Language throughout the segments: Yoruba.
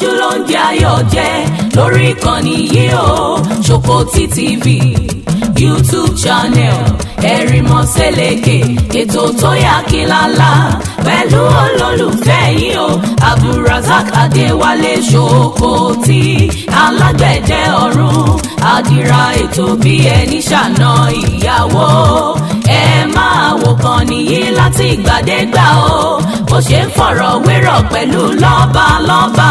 Iwájú ló ń jẹ́ ayọ̀ jẹ́ lórí ìkànnì yìí o. Ṣòkòtì TV YouTube channel, Ẹ̀rìmọ̀sẹ̀lẹ̀kẹ̀, ètò tó yà kí lálá pẹ̀lú olólùfẹ́ yìí o, Abdulrasaq Adéwálé Ṣòkòtì, alágbẹ̀dẹ ọ̀run, àdìrà ètò bí ẹni ṣàna ìyàwó. Ẹ máa wò kàn nìyí láti ìgbàdégbà o, bó ṣe ń fọ̀rọ̀ wérọ̀ pẹ̀lú lọ́balọ́ba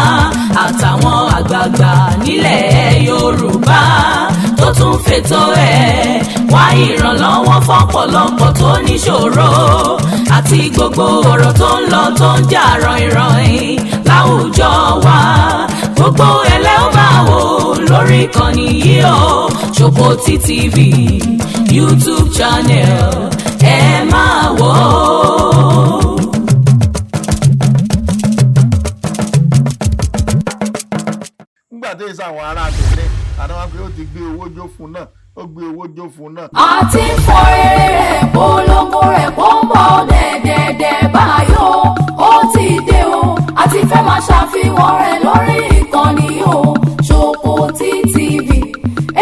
àtàwọn àgbààgbà nílẹ̀ Yorùbá, tó tún fètò ẹ̀ wá ìrànlọ́wọ́ fọ́pọ̀lọpọ̀ tó níṣòro, àti gbogbo ọ̀rọ̀ tó ń lọ tó ń jà ròhìnròhìn láwùjọ wa. Gbogbo ẹlẹ́ ó máa wò lórí ìkànnì yìí o, Ṣòkòtì TV YouTube channel, ẹ máa wò ó. Nígbà tó yẹ sọ àwọn ará tẹ̀lé àtàwọn pé ó ti gbé owó jó fún náà, ó gbé owó jó fún náà. Àti ń fọ rere rẹ̀, polongo rẹ̀, kó ń bọ̀ dẹ̀dẹ̀dẹ̀ báyò. Ó ti dé o, àti fẹ́ máa ṣàfihàn rẹ̀ lórí ìkànnì o, Ṣòkòtì TV.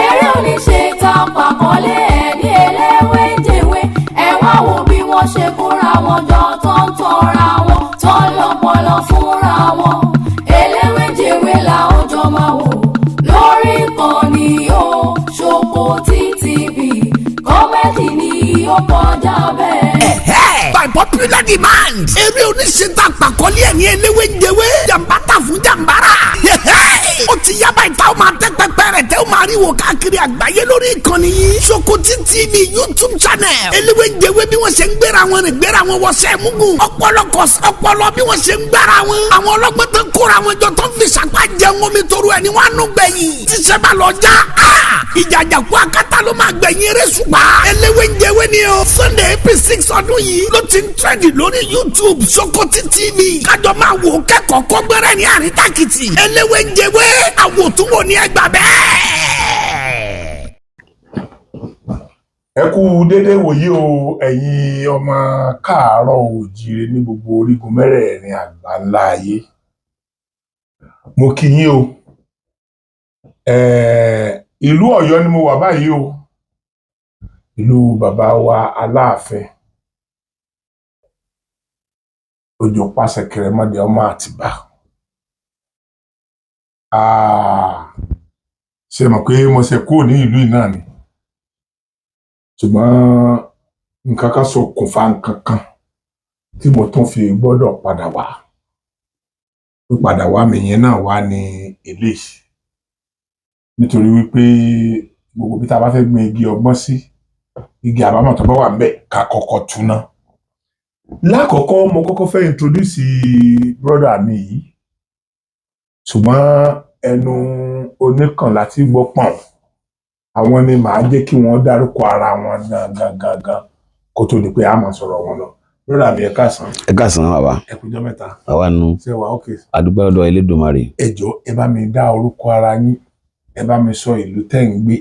Eré oníṣe ta pàkọ́lé ẹ̀ ní eléwéjèwé. Ẹ wá wo bí wọ́n ṣe kóra wọn jọ, tó ń tọra wọn, tó ń lọ́pọlọ fúnra wọn. Eléwéjèwé làwọn jọ máa wò lórí ìkànnì o, Ṣòkòtì TV. Comedy ni ó kọjá bẹ́ẹ̀. By popular demand, eré oníṣe ta pàkọ́lé ẹ̀ ní eléwé ń jẹwé, jàmbá ta fún jàmbára. Ó ti yaba ìta, ó máa tẹ́ pẹpẹ rẹ̀ tẹ́, ó máa rí wò káàkiri àgbáyé lórí ìkànnì yìí, Ṣòkòtì TV YouTube channel. Eléwé ń jẹwé, bí wọ́n ṣe ń gbéra wọn rìn, gbéra wọn wọṣẹ́ mugun, ọpọlọ ọpọlọ, bí wọ́n ṣe ń gbára wọn. Àwọn ọlọ́gbọ́n tó ń kóra wọn jọ, tó ń fi sàpá jẹun omi toro ẹ̀ ní wọ́n á nú gbẹ̀yìn. Tíṣẹ́ bá lọ já, ìjàjàkú akátá ló máa gbẹ̀yìn eré ṣùgbọ́n eléwé ń jẹwé ni o. Sunday April 6 ọdún yìí ló ti ń trend lórí YouTube Ṣòkòtì TV. Kájọ máa wò, kẹ́kọ̀ọ́ kọ́gbẹ́rẹ́ ní àríntàkìtì. Eléwé ń jẹwé, àwòtúnwò ní ẹgbàá bẹ́ẹ̀. Ẹ kú déédéé wòyí o, ẹ̀yin ọmọ káàárọ̀ oòjíire ní gbogbo orígun mẹ́rẹ̀ẹ̀rin àgbáńlá ayé. Mo kí yín o. Ìlú Ọ̀yọ́ ni mo wà báyìí o, ìlú bàbá wa Aláàfin Òjò pàṣẹ kẹrẹmọdé ọmọ Àtìbà. Ṣe mọ̀ pé mo ṣe kúrò ní ìlú yìí náà ni, ṣùgbọ́n nǹkan kan ṣokùnfà nǹkan kan tí mo tún fi gbọ́dọ̀ padà wá. Pípadà wá mi yẹn náà wá ní eléyìí, nítorí wípé gbogbo bí tá a bá fẹ́ gbin igi ọgbọ́n sí, igi àbámọ̀ tó bá wà ńbẹ̀, ká kọ́kọ́ túná. Lákọ̀ọ́kọ́, mo kọ́kọ́ fẹ́ introduce brother mi yìí, ṣùgbọ́n ẹnu oníkàn láti gbọ́ pọ̀n. Àwọn ni màá jẹ́ kí wọ́n dárúkọ ara wọn gangan gangan kó tó di pé a máa sọ̀rọ̀ wọn lọ. Brother mi, ẹ káàsán. Ẹ káàsán, bàbá. Ẹ kújọ́ mẹ́ta. Àwa nu. Ṣé wà ókè? Àdúgbò lọ́dọ̀ Elédùmarè. Ẹ jọ̀ọ́, ẹ bá mi dá orúkọ ara yín, ẹ bá mi sọ ìlú tẹ́ ń gbé,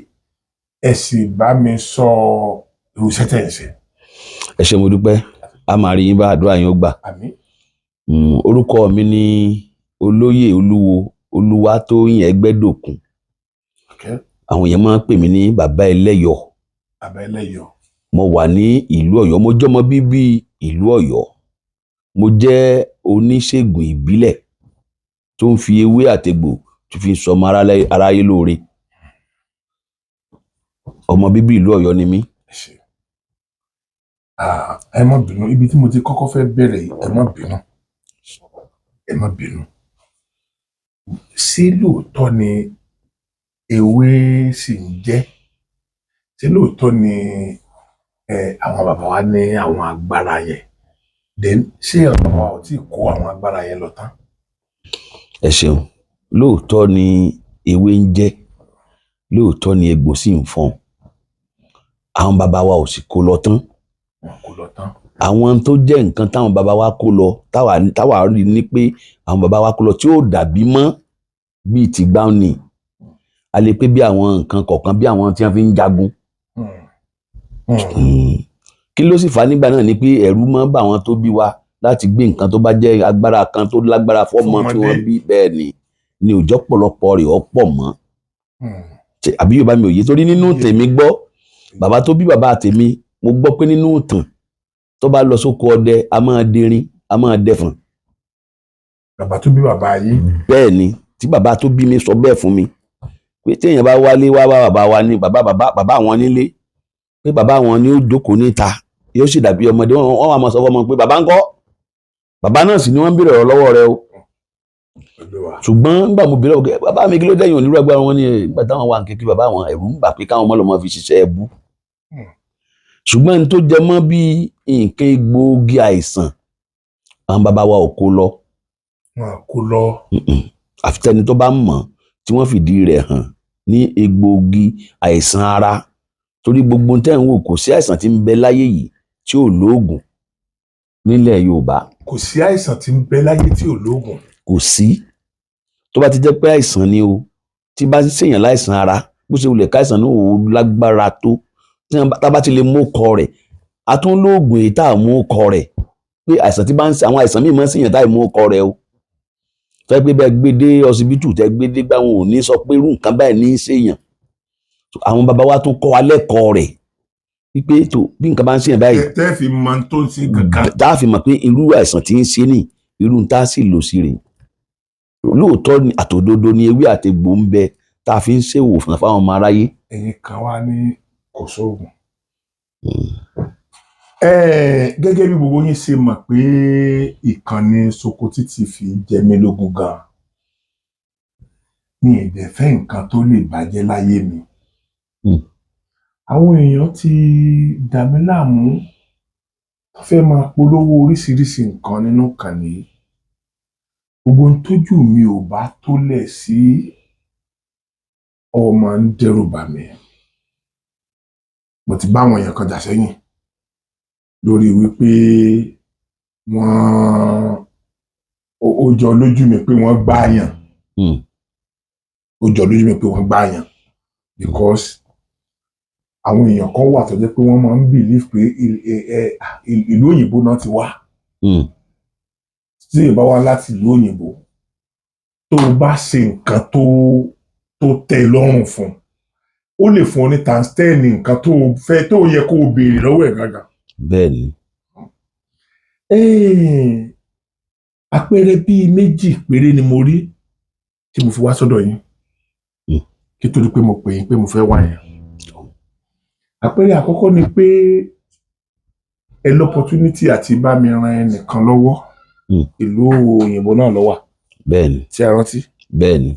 ẹ sì bá mi sọ irú iṣẹ́ tẹ́ ń ṣe. Ẹ ṣé, mo dúpẹ́. A máa rí yín bá, àdúrà yín ó gbà. Àmín. Orúkọ mi ni Olóyè Olúwo Olúwatóyìn Ẹgbẹ́dòkun. Àwọn èèyàn máa ń pè mí ní Bàbá Ẹlẹ́yọ̀. Bàbá Ẹlẹ́yọ̀. Mo wà ní ìlú Ọ̀yọ́, mo jọ́mọ bíbí ìlú Ọ̀yọ́. Mo jẹ́ oníṣègùn ìbílẹ̀ tó ń fi ewé àtegbò tó fi ń sọmọ aráyé lóore. Ọmọ bíbí ìlú Ọ̀yọ́ ni mí. Ẹ ṣé. Ah, ẹ má bínú, ibi tí mo ti kọ́kọ́ fẹ́ bẹ̀rẹ̀ yìí, ẹ má bínú, ẹ má bínú. Ṣé lóòótọ́ ni ewé sì ń jẹ́? Ṣé lóòótọ́ ni àwọn bàbá wa ní àwọn agbára yẹn? Then ṣé àwọn bàbá wa ò tí ì kó àwọn agbára yẹn lọ tán? Ẹ ṣeun. Lóòótọ́ ni ewé ń jẹ́, lóòótọ́ ni egbò sì ń fọ́n. Àwọn bàbá wa ò sì kó lọ tán. Wọn kò lọ tán. Àwọn tó jẹ́ nǹkan táwọn bàbá wa kó lọ, táwa rí ni pé àwọn bàbá wa kó lọ tí ó dàbí mọ́ bíi tìgbà ni, a lè pé bí àwọn nǹkan kọ̀ọ̀kan, bí àwọn tí wọ́n fi ń jagun. Kí ló sì fà á nígbà náà ni pé ẹ̀rù máa ń bà wọ́n tó bí wa láti gbé nǹkan tó bá jẹ́ agbára kan tó lágbára fọ́mọ tí wọ́n Fọ́mọdé. bí. Bẹ́ẹ̀ ni. Ni òjò pọ̀lọpọ̀ rẹ̀ ọ̀pọ̀ mọ́. Àbí Yorùbá mi ò yé? Torí nínú tèmi gbọ́, bàbá tó bí bàbá tèmi, mo gbọ́ pé nínú ìtàn, tó bá lọ sóko ọdẹ, a máa derin, a máa dẹfọ̀n. Bàbá tó bí bàbá yín? Bẹ́ẹ̀ ni, tí bàbá tó bí mi sọ bẹ́ẹ̀ fún mi pé téèyàn bá wálé wá bá bàbá wa ní bàbá bàbá bàbá àwọn nílé, pé bàbá àwọn ni ó jókòó níta, yóò sì dàbí ọmọdé. Wọn wà máa sọ fọmọ pé bàbá ń kọ́. Bàbá náà sì ni wọ́n ń béèrè ọ̀rọ̀ lọ́wọ́ rẹ o. Ṣùgbọ́n nígbà mo béèrè ọ̀gẹ́ bàbá mi, kí ló dẹ́yìn onírú agbára wọn ni, nígbà táwọn wà kékeré, bàbá àwọn, ẹ̀rù ń bà pé káwọn ọmọ lọ́mọ fi ṣiṣẹ́ ẹbú. Ṣùgbọ́n ní tó jẹ mọ́ bí nǹkan egbòogi àìsàn, àwọn bàbá wa ò kó lọ. Wọn kó lọ. Àfi tẹni tó bá mọ̀ tí wọ́n fìdí rẹ̀ hàn ní egbòogi àìsàn ara, torí gbogbo tẹ́ ń wò, kò sí àìsàn tí ń bẹ láyé yìí tí ò lóògùn nílẹ̀ Yorùbá. Kò sí àìsàn tí ń bẹ láyé tí ò lóògùn? Kò sí. Tó bá ti jẹ́ pé àìsàn ni o, tí bá ń ṣèyàn láìsàn ara, bó ṣe wulẹ̀ káìsàn náà ò lágbára tó, tí wọ́n bá ti lè mú kọ rẹ̀, a tún lóògùn èyí tá a mú kọ rẹ̀, pé àìsàn tí bá ń ṣe, àwọn àìsàn míì máa ń ṣèyàn tá a mú kọ rẹ̀ o, tó yẹ pé bẹ́ẹ̀ gbé dé ọsibítù, tẹ́ gbé dé gbà, wọn ò ní sọ pé irú nǹkan báyìí ní í ṣèyàn. Àwọn bàbá wa tún kọ́ wa lẹ́kọ̀ọ́ rẹ̀ wípé tó bí nǹkan bá ń ṣèyàn báyìí, tẹ́ fi mọ tó ń ṣe kankan, tá a fi mọ̀ pé irú àìsàn tí ń ṣe ní irú tá a sì lò sí rè. Lóòótọ́ ni àtòdodo ni ewé àtegbò ń bẹ tá a fi ń ṣèwòsàn fáwọn ọmọ aráyé. Ẹ̀yin kan wá ní kò sóògùn. Gẹ́gẹ́ bí gbogbo yín ṣe mọ̀ pé ìkànnì Sokoti TV jẹ mí lógún gan-an, mi ì dẹ̀ fẹ́ nǹkan tó lè bàjẹ́ láyé mi. Àwọn èèyàn ti dà mí láàmú tó fẹ́ máa polówó oríṣiríṣi nǹkan nínú ìkànnì yìí. Gbogbo ohun tójú mi ò bá tólẹ̀ sí, ó máa ń dẹ́rù bà mí. Mo ti bá àwọn èèyàn kan jà sẹ́yìn lórí wípé wọ́n ó jọ lójú mi pé wọ́n gbáàyàn. Ó jọ lójú mi pé wọ́n gbáàyàn because àwọn èèyàn kan wà tó jẹ́ pé wọ́n máa ń believe pé ìlú òyìnbó náà ti wá. Tí èèyàn bá wá láti ìlú òyìnbó, tó o bá ṣe nǹkan tó tẹ́ ẹ lọ́rùn fún, ó lè fún ọ ní times 10 nǹkan tó o fẹ́, tó o yẹ kó o béèrè lọ́wọ́ ẹ̀ gangan. Bẹ́ẹ̀ ni. Àpẹẹrẹ bíi méjì péré ni mo rí tí mo fi wá sọ́dọ̀ yín kí tó di pé mo pè yín pé mo fẹ́ wá yẹn. Àpẹẹrẹ àkọ́kọ́ ni pé ẹ l'opportunity àti bá mi ran ẹnìkan lọ́wọ́. Ìlú òyìnbó náà ló wà. Bẹ́ẹ̀ ni. Tí a rántí? Bẹ́ẹ̀ ni.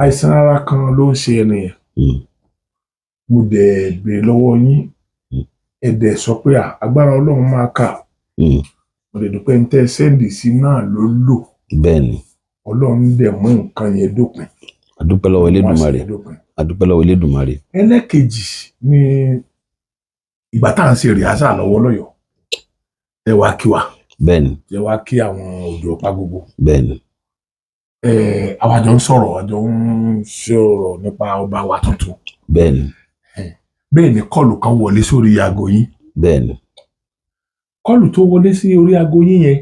Àìsàn ara kan ló ń ṣe ẹni yẹn. Mo dẹ̀ béèrè lọ́wọ́ yín, ẹ dẹ̀ sọ pé à, agbára Ọlọ́run máa kà. Mo dẹ̀ dúpẹ́ ní tẹ́ ẹ send sí náà ló lò. Bẹ́ẹ̀ ni. Ọlọ́run dẹ̀ mú nǹkan yẹn dópin. A dúpẹ́ lọ́wọ́ Elédùmarè. Wọ́n á sì dópin. A dúpẹ́ lọ́wọ́ Elédùmarè. Ẹlẹ́kejì ni ìgbà tá à ń ṣe rehearsal lọ́wọ́ lọ́yọ̀ọ́, ẹ wá kí wa. Bẹ́ẹ̀ ni. Ẹ wá kí àwọn òjò ọ̀pá gbogbo. Bẹ́ẹ̀ ni. Àwa jọ ń sọ̀rọ̀, àjọ ń sọ̀rọ̀ nípa ọba wa tuntun. Bẹ́ẹ̀ ni. Bẹ́ẹ̀ ni call kan wọlé sórí aago yín. Bẹ́ẹ̀ ni. Call tó wọlé sí orí aago yín yẹn,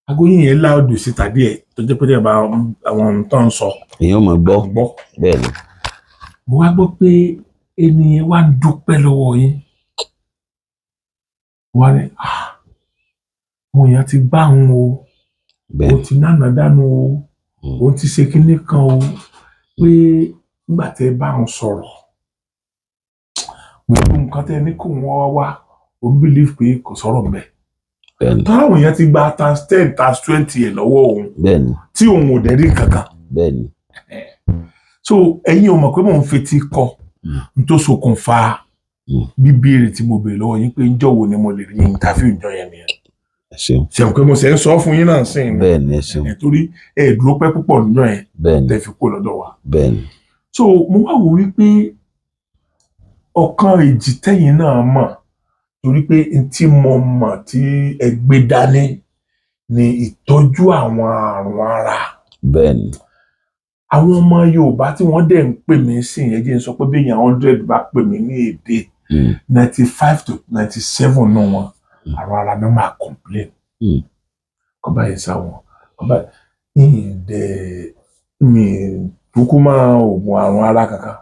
aago yín yẹn loud síta díẹ̀, tó jẹ́ pé tí ẹ bá àwọn tó ń sọ Èèyàn máa gbọ́. Gbọ́. Bẹ́ẹ̀ ni. Mo wá gbọ́ pé ẹni yẹn wá ń dúpẹ́ lọ́wọ́ yín, wá ní, "Ah, àwọn èèyàn ti gbá òun o, Bẹ́ẹ̀ òun ti nánà dànù o, òun ti ṣe kinní kan o," pé nígbà tẹ́ ẹ bá òun sọ̀rọ̀ gbogbo nǹkan tẹ́ ẹ ní kó wọ́n wá wá, òun believe pé kò sọ̀rọ̀ mbẹ́. Bẹ́ẹ̀ ni. Tọ́lá àwọn èèyàn ti gba times 10, times 20 ẹ̀ lọ́wọ́ òun Bẹ́ẹ̀ ni. tí òun ò dẹ̀ rí kankan. Bẹ́ẹ̀ ni. So ẹ̀yin ò mọ̀ pé mò ń fetí kọ n tó ṣokùnfà bíbéèrè tí mo béèrè lọ́wọ́ yín pé ńjọ́ wo ni mo lè rí interview ńjọ́ yẹn nìyẹn. Ẹ ṣeun. Ṣe mọ̀ pé mo ṣe ń sọ fún yín náà sí ni? Bẹ́ẹ̀ ni, ẹ ṣeun. Ẹ̀ torí ẹ dúró pẹ́ púpọ̀ níjọ́ yẹn Bẹ́ẹ̀ ni. tẹ́ fi kó lọ́dọ̀ wa. Bẹ́ẹ̀ ni. So mo wá wò wípé ọ̀kan èjì tẹ́yìn náà mọ̀, torí pé n tí mo mọ̀ tí ẹ gbé dání ni ìtọ́jú àwọn àrùn ara. Bẹ́ẹ̀ ni. Àwọn ọmọ Yorùbá tí wọ́n dẹ̀ ń pè mí sí yẹn, jẹ́ n sọ pé bí èèyàn 100 bá pè mí ní èdè, 95 to 97 nù wọn, àrùn ara náà máa complain. Kọ́ báyìí sáwọn kọ́ báyìí ìdẹ̀. Mi kúkú máa oògùn àrùn ara kankan.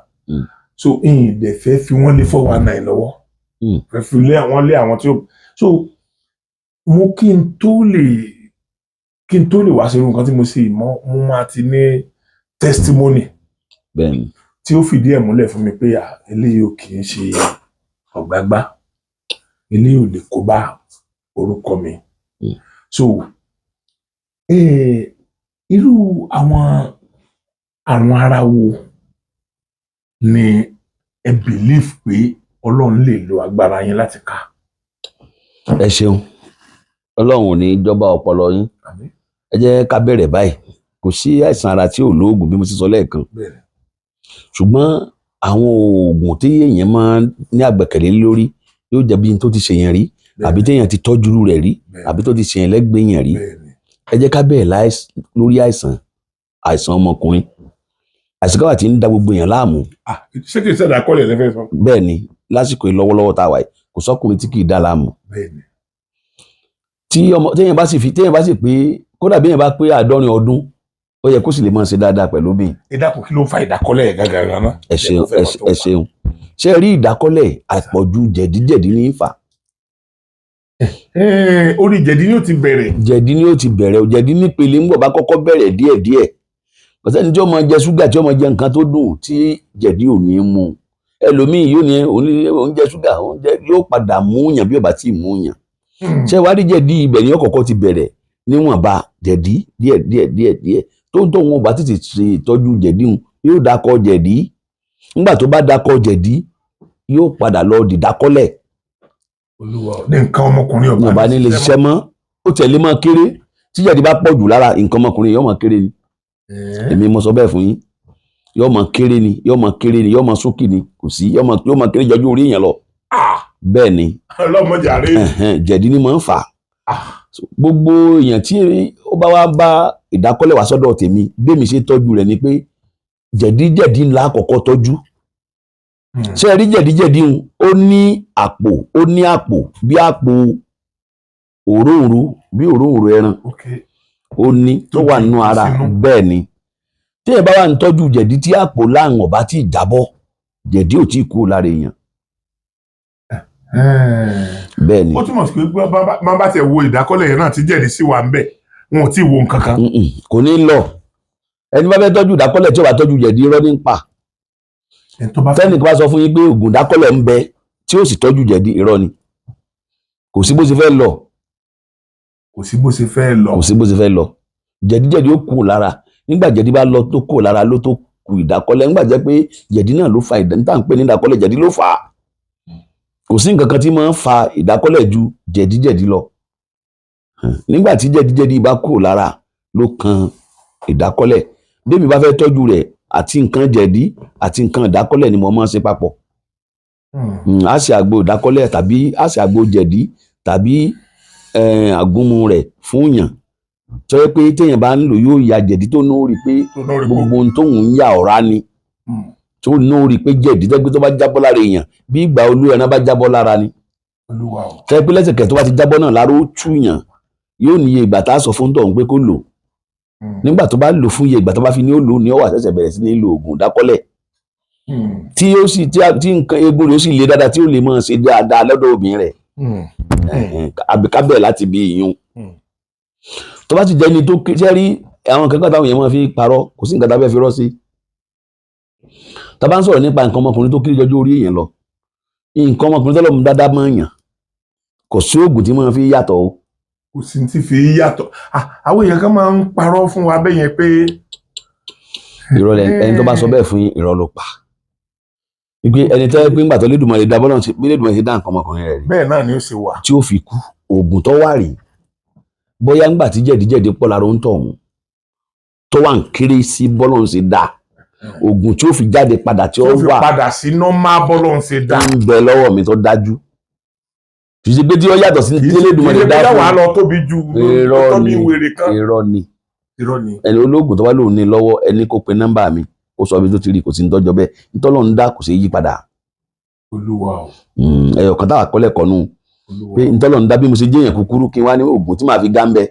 So ìyìn dẹ̀ fẹ́ fi wọ́n lé 419 lọ́wọ́. Fẹ́ fi lé àwọn lé àwọn tí ó, so mo kí n tó lè wá sí irú nǹkan tí mo ṣe mọ́, mo máa ti ní testimony tí ó fìdí ẹ̀ múlẹ̀ fún mi pé à, eléyìí ò kì í ṣe ọ̀gbágbá, eléyìí ò lè kó bá orúkọ mi. So irú àwọn àrùn ara wo ni ẹ believe pé Ọlọ́run lè lo agbára yín láti ká? Ẹ ṣeun, Ọlọ́run ò ní jọba ọpọlọ yín. Àmín. Ẹ jẹ́ ká bẹ̀rẹ̀ báyìí. Kò sí àìsàn ara tí ò lóògùn, bí mo ti sọ lẹ́ẹ̀kan. Ṣùgbọ́n àwọn oògùn tí èèyàn máa ń ní àgbẹ̀kẹ̀lé lórí yóò jẹ́ bí n tó ti ṣèyàn rí, àbí téèyàn ti tọ́jú rẹ̀ rí, àbí tó ti ṣèyàn lẹ́gbẹ̀ẹ́ yàn rí. Ẹ jẹ́ ká bẹ̀rẹ̀ lórí àìsàn ọmọkùnrin. Àìsàn kan wà tí ń da gbogbo èèyàn láàmú. Ah, ṣé kìí ṣẹ̀dá kọ́lẹ̀ lẹ́fẹ̀ẹ́ sọ? Bẹ́ẹ̀ ni, lásìkò yìí lọ́wọ́lọ́wọ́ tá a wà yìí, kò sọ́kùnrin tí kì í dá láàmú. Tí ọmọ téèyàn bá sì fi téèyàn bá sì pé, kódà bí èèyàn bá pé 70 ọdún, ó yẹ kó sì lè máa ṣe dáadáa pẹ̀lú bí. Ẹ dákun, kí ló ń fa ìdákọ́lẹ̀ yẹn gàgàgà náà? Ẹ ṣeun, ẹ ṣeun. Ṣé ẹ rí ìdákọ́lẹ̀, àpọ̀jù jẹ̀díjẹ̀dí ní í fà. Orí jẹ̀dí ni ó ti bẹ̀rẹ̀. Jẹ̀dí ni ó ti bẹ̀rẹ̀. Jẹ̀dí nípele ńgbọ̀ bá kọ́kọ́ bẹ̀rẹ̀ díẹ̀díẹ̀. Kò sẹ́ni tí ó máa jẹ ṣúgà, tí ó máa jẹ nǹkan tó dùn, tí jẹ̀dí ò ní mú. Ẹlòmíì yóò ní òun jẹ ṣúgà, òun jẹ, yóò padà mú yàn bí ó bá tí ì mú yàn. Ṣé wàá rí jẹ̀dí, ibẹ̀ ni ó kọ́kọ́ ti bẹ̀rẹ̀ níwọ̀nba jẹ̀dí díẹ̀ díẹ̀ díẹ̀ díẹ̀. Tó ń tó wọn ò bá tètè ṣe ìtọ́jú jẹ̀dí hun, yóò dakọ̀ jẹ̀dí. Nígbà tó bá dakọ̀ jẹ̀dí, yóò padà lọ dìdákọ́lẹ̀. Olúwa, ní nǹkan ọmọkùnrin ọba ọba ní lè ṣiṣẹ́ mọ́. Ó tẹ̀lé mọ́ kéré. Tí jẹ̀dí bá pọ̀ jù lára, nǹkan ọmọkùnrin yóò mọ́ kéré ni. Èmi mo sọ bẹ́ẹ̀ fún yín. Yóò mọ́ kéré ni, yóò mọ́ kéré ni, yóò mọ́ sókè ni, kò sí, yóò mọ́ kéré jọjú orí èèyàn lọ. Bẹ́ẹ̀ ni. Ọlọ́mọdé àárẹ̀. Ẹ̀hẹ́n, jẹ̀dí ni mò ń fà á. So, gbogbo èèyàn tí ó bá wá bá ìdákọ́lẹ̀ wá sọ́dọ̀ tèmi, bẹ́ẹ̀ mi ṣe tọ́jú rẹ̀ ni pé jẹ̀díjẹ̀dí ńlá àkọ́kọ́ tọ́jú. Ṣé ẹ rí jẹ̀díjẹ̀dí ń, ó ní àpò, ó ní àpò bí àpò òróǹro, bí òróǹro ẹran. Ó ní tó wà nínú ara. Sínú. Bẹ́ẹ̀ ni, tí ẹ bá wà ń tọ́jú jẹ̀dí, tí àpò láàrùn ọ̀bá tí ì jábọ́, jẹ̀dí ò tí ì kúrò lára èèyàn. Bẹ́ẹ̀ ni. Ó túmọ̀ sí pé bá bá tiẹ̀ wo ìdákọ́lẹ̀ yẹn náà tí jẹ̀dí sí wà ń bẹ̀, wọn ò tí ì wo nǹkan kan. Mm-mm, kò ní lọ. Ẹni bá fẹ́ tọ́jú ìdákọ́lẹ̀ tí ó bá tọ́jú jẹ̀dí, irọ́ ní ń pa. Ẹni tó bá fẹ́ Tẹ́nìkan bá sọ fún yín pé oògùn ìdákọ́lẹ̀ ń bẹ tí ó sì tọ́jú jẹ̀dí, irọ́ ni. Kò sí bó ṣe fẹ́ lọ. Kò sí bó ṣe fẹ́ lọ. Kò sí bó ṣe fẹ́ lọ. Jẹ̀díjẹ̀dí ó kù lára. Nígbà jẹ̀dí bá lọ tó kù lára ló tó kù ìdákọ́lẹ̀. Nígbà jẹ́ pé jẹ̀dí náà ló fa ìdá níta ń pè ní ìdákọ́lẹ̀, jẹ̀dí ló fà á. Kò sí nǹkan kan tí máa ń fa ìdákọ́lẹ̀ ju jẹ̀díjẹ̀dí lọ. Nígbà tí jẹ̀díjẹ̀dí bá kù lára ló kan ìdákọ́lẹ̀. Bí èmi bá fẹ́ tọ́jú rẹ̀, àti nǹkan jẹ̀dí àti nǹkan ìdákọ́lẹ̀ ni mo máa ń ṣe papọ̀. A ṣe àgbo ìdákọ́lẹ̀ tàbí a ṣe àgbo jẹ̀dí tàbí àgúnmu rẹ̀ fún yàn tó yẹ pé téèyàn bá ń lò, yóò ya jẹ̀dí tó ní ó rí i pé Tó náà rí kó gbogbo ohun tóun ń yà ọ̀rá ni. Tó ní ó rí i pé jẹ̀dí tó yẹ pé tó bá jábọ́ lára èèyàn, bí ìgbà olú ẹran bá jábọ́ lára ni. Olúwa o. Tó yẹ pé lẹ́sẹ̀kẹ̀ tó bá ti jábọ́ náà lára ó tú yàn, yóò ní iye ìgbà tá a sọ fún tọ̀hún pé kó lò. Nígbà tó bá lò fún iye ìgbà tó bá fi ní ó lò ní, ó wá ṣẹ̀ṣẹ̀ bẹ̀rẹ̀ sí ní lo oògùn ìdákọ́lẹ̀ tí ó sì tí nǹkan egun rẹ̀ ó sì le dáadáa, tí ó lè máa ṣe dáadáa lọ́dọ̀ obìnrin rẹ̀. Ẹ̀hẹ̀n, àbí ká bẹ̀rẹ̀ láti bí ìyún. Tó bá ti jẹ́ ẹni tó ṣe rí àwọn kankan táwọn èèyàn máa fi parọ́, kò sí nǹkan tá a fẹ́ fi rọ́ sí. Tá a bá ń sọ̀rọ̀ nípa nǹkan ọmọkùnrin tó kéré jọjọ́ orí èèyàn lọ, nǹkan ọmọkùnrin tó lọ́mú dáadáa máa ń yàn, kò sí oògùn tí máa fi yàtọ̀ o. Kò sí ti fi yàtọ̀. Ah, àwọn èèyàn kan máa ń parọ́ fún wa bẹ́ẹ̀ yẹn pé Irọ́ ẹni tó bá sọ bẹ́ẹ̀ fún yín, irọ́ ló pa. Wípé ẹni tó yẹ pé ńgbà tó Lédùmarè dá, bọ́lá bí Lédùmarè ṣe dá nǹkan ọmọkùnrin rẹ̀ rí bẹ́ẹ̀ náà ni ó ṣe wà. tí ó fi kú, oògùn tó wà rí, bóyá ńgbà tí jẹ̀díjẹ̀dí pọ̀ lára ń tọ̀hún tó wà ń kéré sí bọ́lọ̀ ń ṣe dá, oògùn tí ó fi jáde padà tí ó Tó fi wà padà sí normal bọ́lọ̀ ń ṣe dá. ń bẹ lọ́wọ́ mi tó dájú, kì í ṣe pé tí ó yàtọ̀ sí tí Elédùmarè Kì í ṣe dá pé wàá fún. lọ tóbi ju Irọ́ tóbi ni. wèrè kan. Irọ́ ni. Irọ́ ni. Ẹni olóògùn tó bá lóun ní lọ́wọ́, ẹni kó pe nọ́mbà mi, kó sọ ibi tó ti rí. Kò sí ní tọ́jọ́ bẹ́ẹ̀. Nítọ́lọ́ ń dá kò sí yí padà. Olúwa o. Ẹyọ kan táwa kọ́lẹ̀ kọ́nu Olúwa pé o. ntọ́lọ́ ń dá, bí mo ṣe jẹ́yàn kúkúrú, kí n wá ní oògùn tí màá fi gá ń bẹ.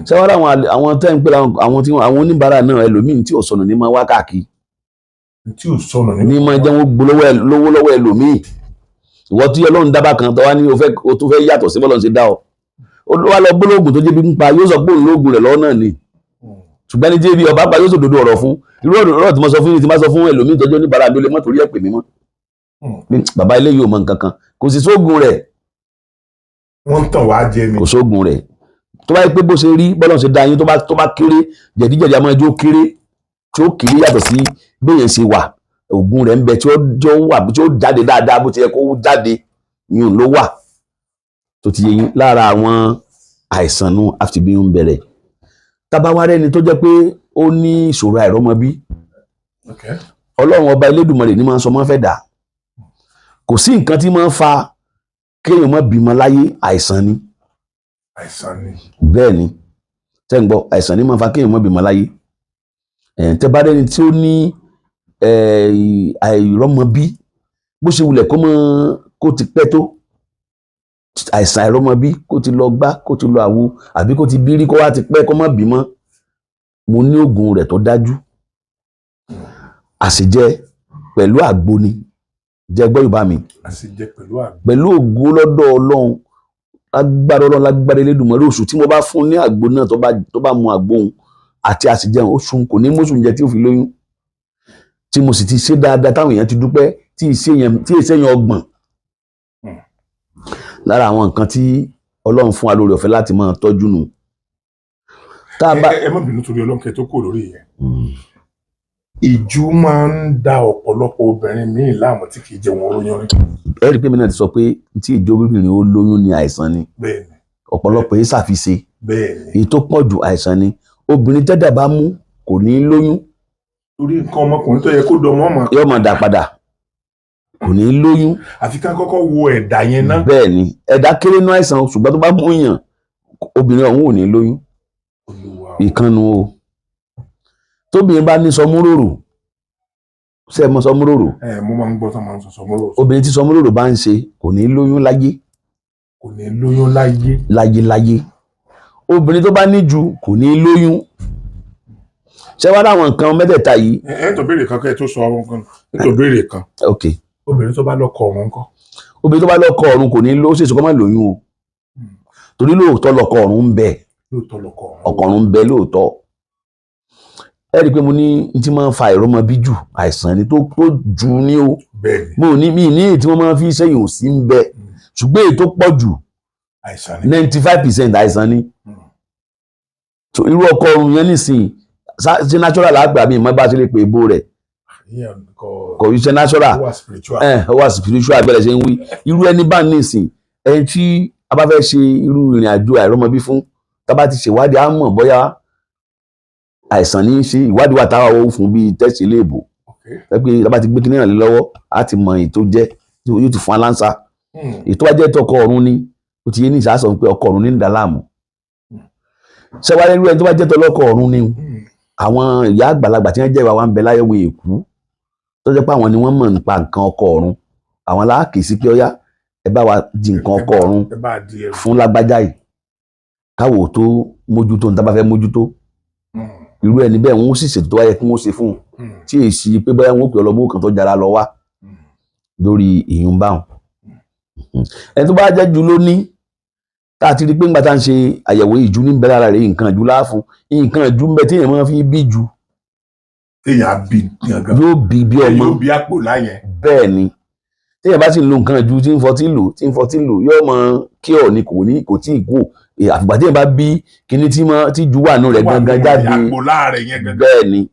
Ṣé wàá àwọn àwọn tẹ́ ń pè láwọn àwọn tí àwọn oníbàárà náà, ẹlòmíì tí ò sọnù ní máa wá káàkiri. Tí ò sọnù. Ní máa jẹ́ wọ́n gbólówó lówó lọ́wọ́ ẹlòmíì. Ìwọ tí Ọlọ́run dábàá kan tó wá ní o fẹ́ o tún fẹ́ yàtọ̀ sí bọ́lọ́run ṣe dá ọ, ó wá lọ gbólóògùn tó jẹ́ bí ń pa, yóò sọ pé òun lóògùn rẹ̀ lọ́wọ́ náà ni. Ṣùgbọ́n ní jẹ́bi ọba pa, yóò sọ òdodo ọ̀rọ̀ fún irú ọ̀rọ̀ tí mo sọ fún yín, tí mo sọ fún ẹlòmíì tọ́jú oníbàárà mi, ó lè mọ́ torí ẹ̀ pè mí mọ́. Pé bàbá ilé yóò mọ nǹkan kan, kò sì sóògùn rẹ̀. Wọ́n ń tàn wá jẹ ni. Kò sóògùn rẹ̀. Tó bá yẹ pé bó ṣe rí bọ́lá ṣe dá yín, tó bá kéré, jẹ̀díjẹ̀dí a máa jó kéré, tí ó kéré yàtọ̀ sí béèyàn ṣe wà, ògùn rẹ̀ ń bẹ tí ó wà, tí ó jáde dáadáa bó ti yẹ kó jáde yún ló wà tó ti yé yín. Lára àwọn àìsàn nu àfibíyún bẹ̀rẹ̀. Tábà wá rẹ́ni tó jẹ́ pé ó ní ìṣòro àìrọ́mọbí, Ọlọ́run ọba Elédùmarè ní máa ń sọ mọ́ fẹ́ dà. Kò sí nǹkan tí máa ń fa kéèyàn má bímọ láyé, àìsàn ni. Àìsàn ni. Bẹ́ẹ̀ ni, tẹ́ ń gbọ́, àìsàn ní máa ń fa kéèyàn má bímọ láyé. Ẹ̀ tẹ́ bá rẹ́ni tí ó ní àìrọ́mọbí, bó ṣe wulẹ̀ kó mọ́ kó ti pẹ́ tó, àìsàn àìrọ́mọbí, kó ti lọ gbá, kó ti lọ àwo, àbí kó ti bírí, kó wá ti pẹ́ kó má bímọ, mo ní oògùn rẹ̀ tó dájú. Àṣejẹ pẹ̀lú àgbo ni. Jẹ́ gbọ́ Yorùbá mi. Àṣejẹ pẹ̀lú àgbo. Pẹ̀lú ògo lọ́dọ̀ Ọlọ́run, lágbára Ọlọ́run, lágbára Elédùmarè, oṣù tí mo bá fún ní àgbo náà, tó bá mu àgbo òun àti àṣejẹun, oṣù kò ní mọ́sùn jẹ tí ó fi lóyún, tí mo sì ti ṣe dáadáa táwọn èèyàn ti dúpẹ́, tí ìṣe yẹn 30. Lára àwọn nǹkan tí Ọlọ́run fún wa lórí ọ̀fẹ́ láti máa tọ́jú nù. Tá a bá Ẹ má bínú torí Ọlọ́run, kẹ́ tó kò lórí yẹn. Ìjú máa ń da ọ̀pọ̀lọpọ̀ obìnrin míì láàmú tí kì í jẹun oróyún rí. Ẹ rí i pé mi náà ti sọ pé tí ìjọ obìnrin ó lóyún ní àìsàn ni. Ọ̀pọ̀lọpọ̀ yìí ṣàfiṣe. Èyí tó pọ̀ jù, àìsàn ni. Obìnrin tẹ́dà bá mú kò ní lóyún. Torí nǹkan ọmọkùnrin tó yẹ kó dọmọ ọmọ Yóò máa dà padà, kò ní lóyún. Àfi ká kọ́kọ́ wo ẹ̀dà yẹn ná. Bẹ́ẹ̀ ni, ẹ̀dá kéré nú àìsàn, ṣùgbọ́n tó bá mú yàn, obìnrin ọ̀hún ò ní lóyún. Olúwa o. Ìkànnù o. Tóbìnrin bá ní sọmúròrò, ṣe é mọ sọmúròrò? Ẹ mo máa ń gbọ́ tó máa ń sọ sọmúrò. Obìnrin tí sọmúròrò bá ń ṣe kò ní lóyún láyé. Kò ní lóyún láyé. Láyé láyé. Obìnrin tó bá níju kò ní lóyún. Ṣé wàá dáwọn nǹkan mẹ́tẹ̀ẹ̀ta yìí? Ẹ tó béèrè kan, kẹ́ ẹ tó sọ ọ̀run kan, ẹ tó béèrè kan. Ok. Obìnrin tó bá lọ́kọ ọ̀run ńkọ́? Obìnrin tó bá lọ́kọ ọ̀run kò ní ló ṣèṣe kó má lóyún o, torí lóòótọ́ lọ́kọ ọ̀run ń bẹ. Lóòótọ́ lọ́kọ ọ̀run. Ọkọ ọ̀run ń bẹ lóòótọ́. Ẹ rí i pé mo ní n tí máa ń fa àìrọ́mọbí jù, àìsàn ni tó jù ní o. Mo ní mi ní èyí tí wọ́n máa ń fi sẹ́yìn ò sí ń bẹ, ṣùgbọ́n èyí tó pọ̀ jù, Àìsàn ni. 95% àìsàn ni. So irú ọkọ ọ̀run yẹn nísìnyí, ṣé natural àgbà mi ìmọ̀ bá ṣe lè pè é bó rẹ̀? Ìyẹn kò Kò í ṣe natural. Ó wà spiritual. Ẹ ó wà spiritual abẹ́rẹ́ ṣe ń wí. Irú ẹni bá nísìn, ẹni tí a bá fẹ́ ṣe irú ìrìn àjò àìrọ́mọbí fún, tá bá ti ṣèwádìí, á mọ̀ bóyá àìsàn ní í ṣe. Ìwádìí wà táwa ó fún bíi test iléèbò ẹ pé tá bá ti gbé kíní náà lé lọ́wọ́, á ti mọ èyí tó jẹ́, yóò ti fún aláǹsà. Èyí tó bá jẹ́ tọkọ ọ̀run ni, ó ti yé ní ìsásọ pé ọkọ ọ̀run ní ń dà láàmú. Ṣẹ́wáyé irú ẹni tó bá jẹ́ tọlọ́kọ ọ̀run ni, àwọn ìyá àgbàlagbà tí wọ́n jẹ́ ìwà wa ń bẹ láyé wọn èkú, tó jẹ́ pé àwọn ni wọ́n mọ̀ nípa nǹkan ọkọ ọ̀run, àwọn aláàkè sí pé ọyá, ẹ bá wa di nǹkan ọkọ ọ̀run Ẹ bá di ẹrù. fún lágbájá yìí, káwò tó mójútó ní tá bá fẹ́ mójútó. Irú ẹni bẹ́ẹ̀, wọ́n sì ṣètò tó wáyé kí wọ́n ṣe fún un, tí èyí sí pé bóyá wọ́n pè ọlọ́mọ kan tó jara lọ wá lórí ìyún báwọn. Ẹni tó bá jẹ́ ju ló ní, tá a ti rí pé ńgbà tá à ń ṣe àyẹ̀wò ìjú ní bẹ́ẹ̀ lára rẹ̀, nǹkan ìjú láàfún, nǹkan ìjú ń bẹ tí èèyàn máa fi bí ju. Téèyàn á bí gangan. Yóò bí bí ọmọ. Yóò bí àpò láyẹn. Bẹ́ẹ̀ ni, téèyàn bá sì ń lo nǹkan ìjú, tí ń fọtí lò, tí ń fọtí lò, yóò mọ kí ọ̀ ni kò ní kò tí ì kú. Àfìgbà téèyàn bá bí kíní tí mọ tí ju wà nù rẹ̀ gangan jáde. Àpò láàrẹ̀ yẹn gangan. Bẹ́ẹ̀ ni.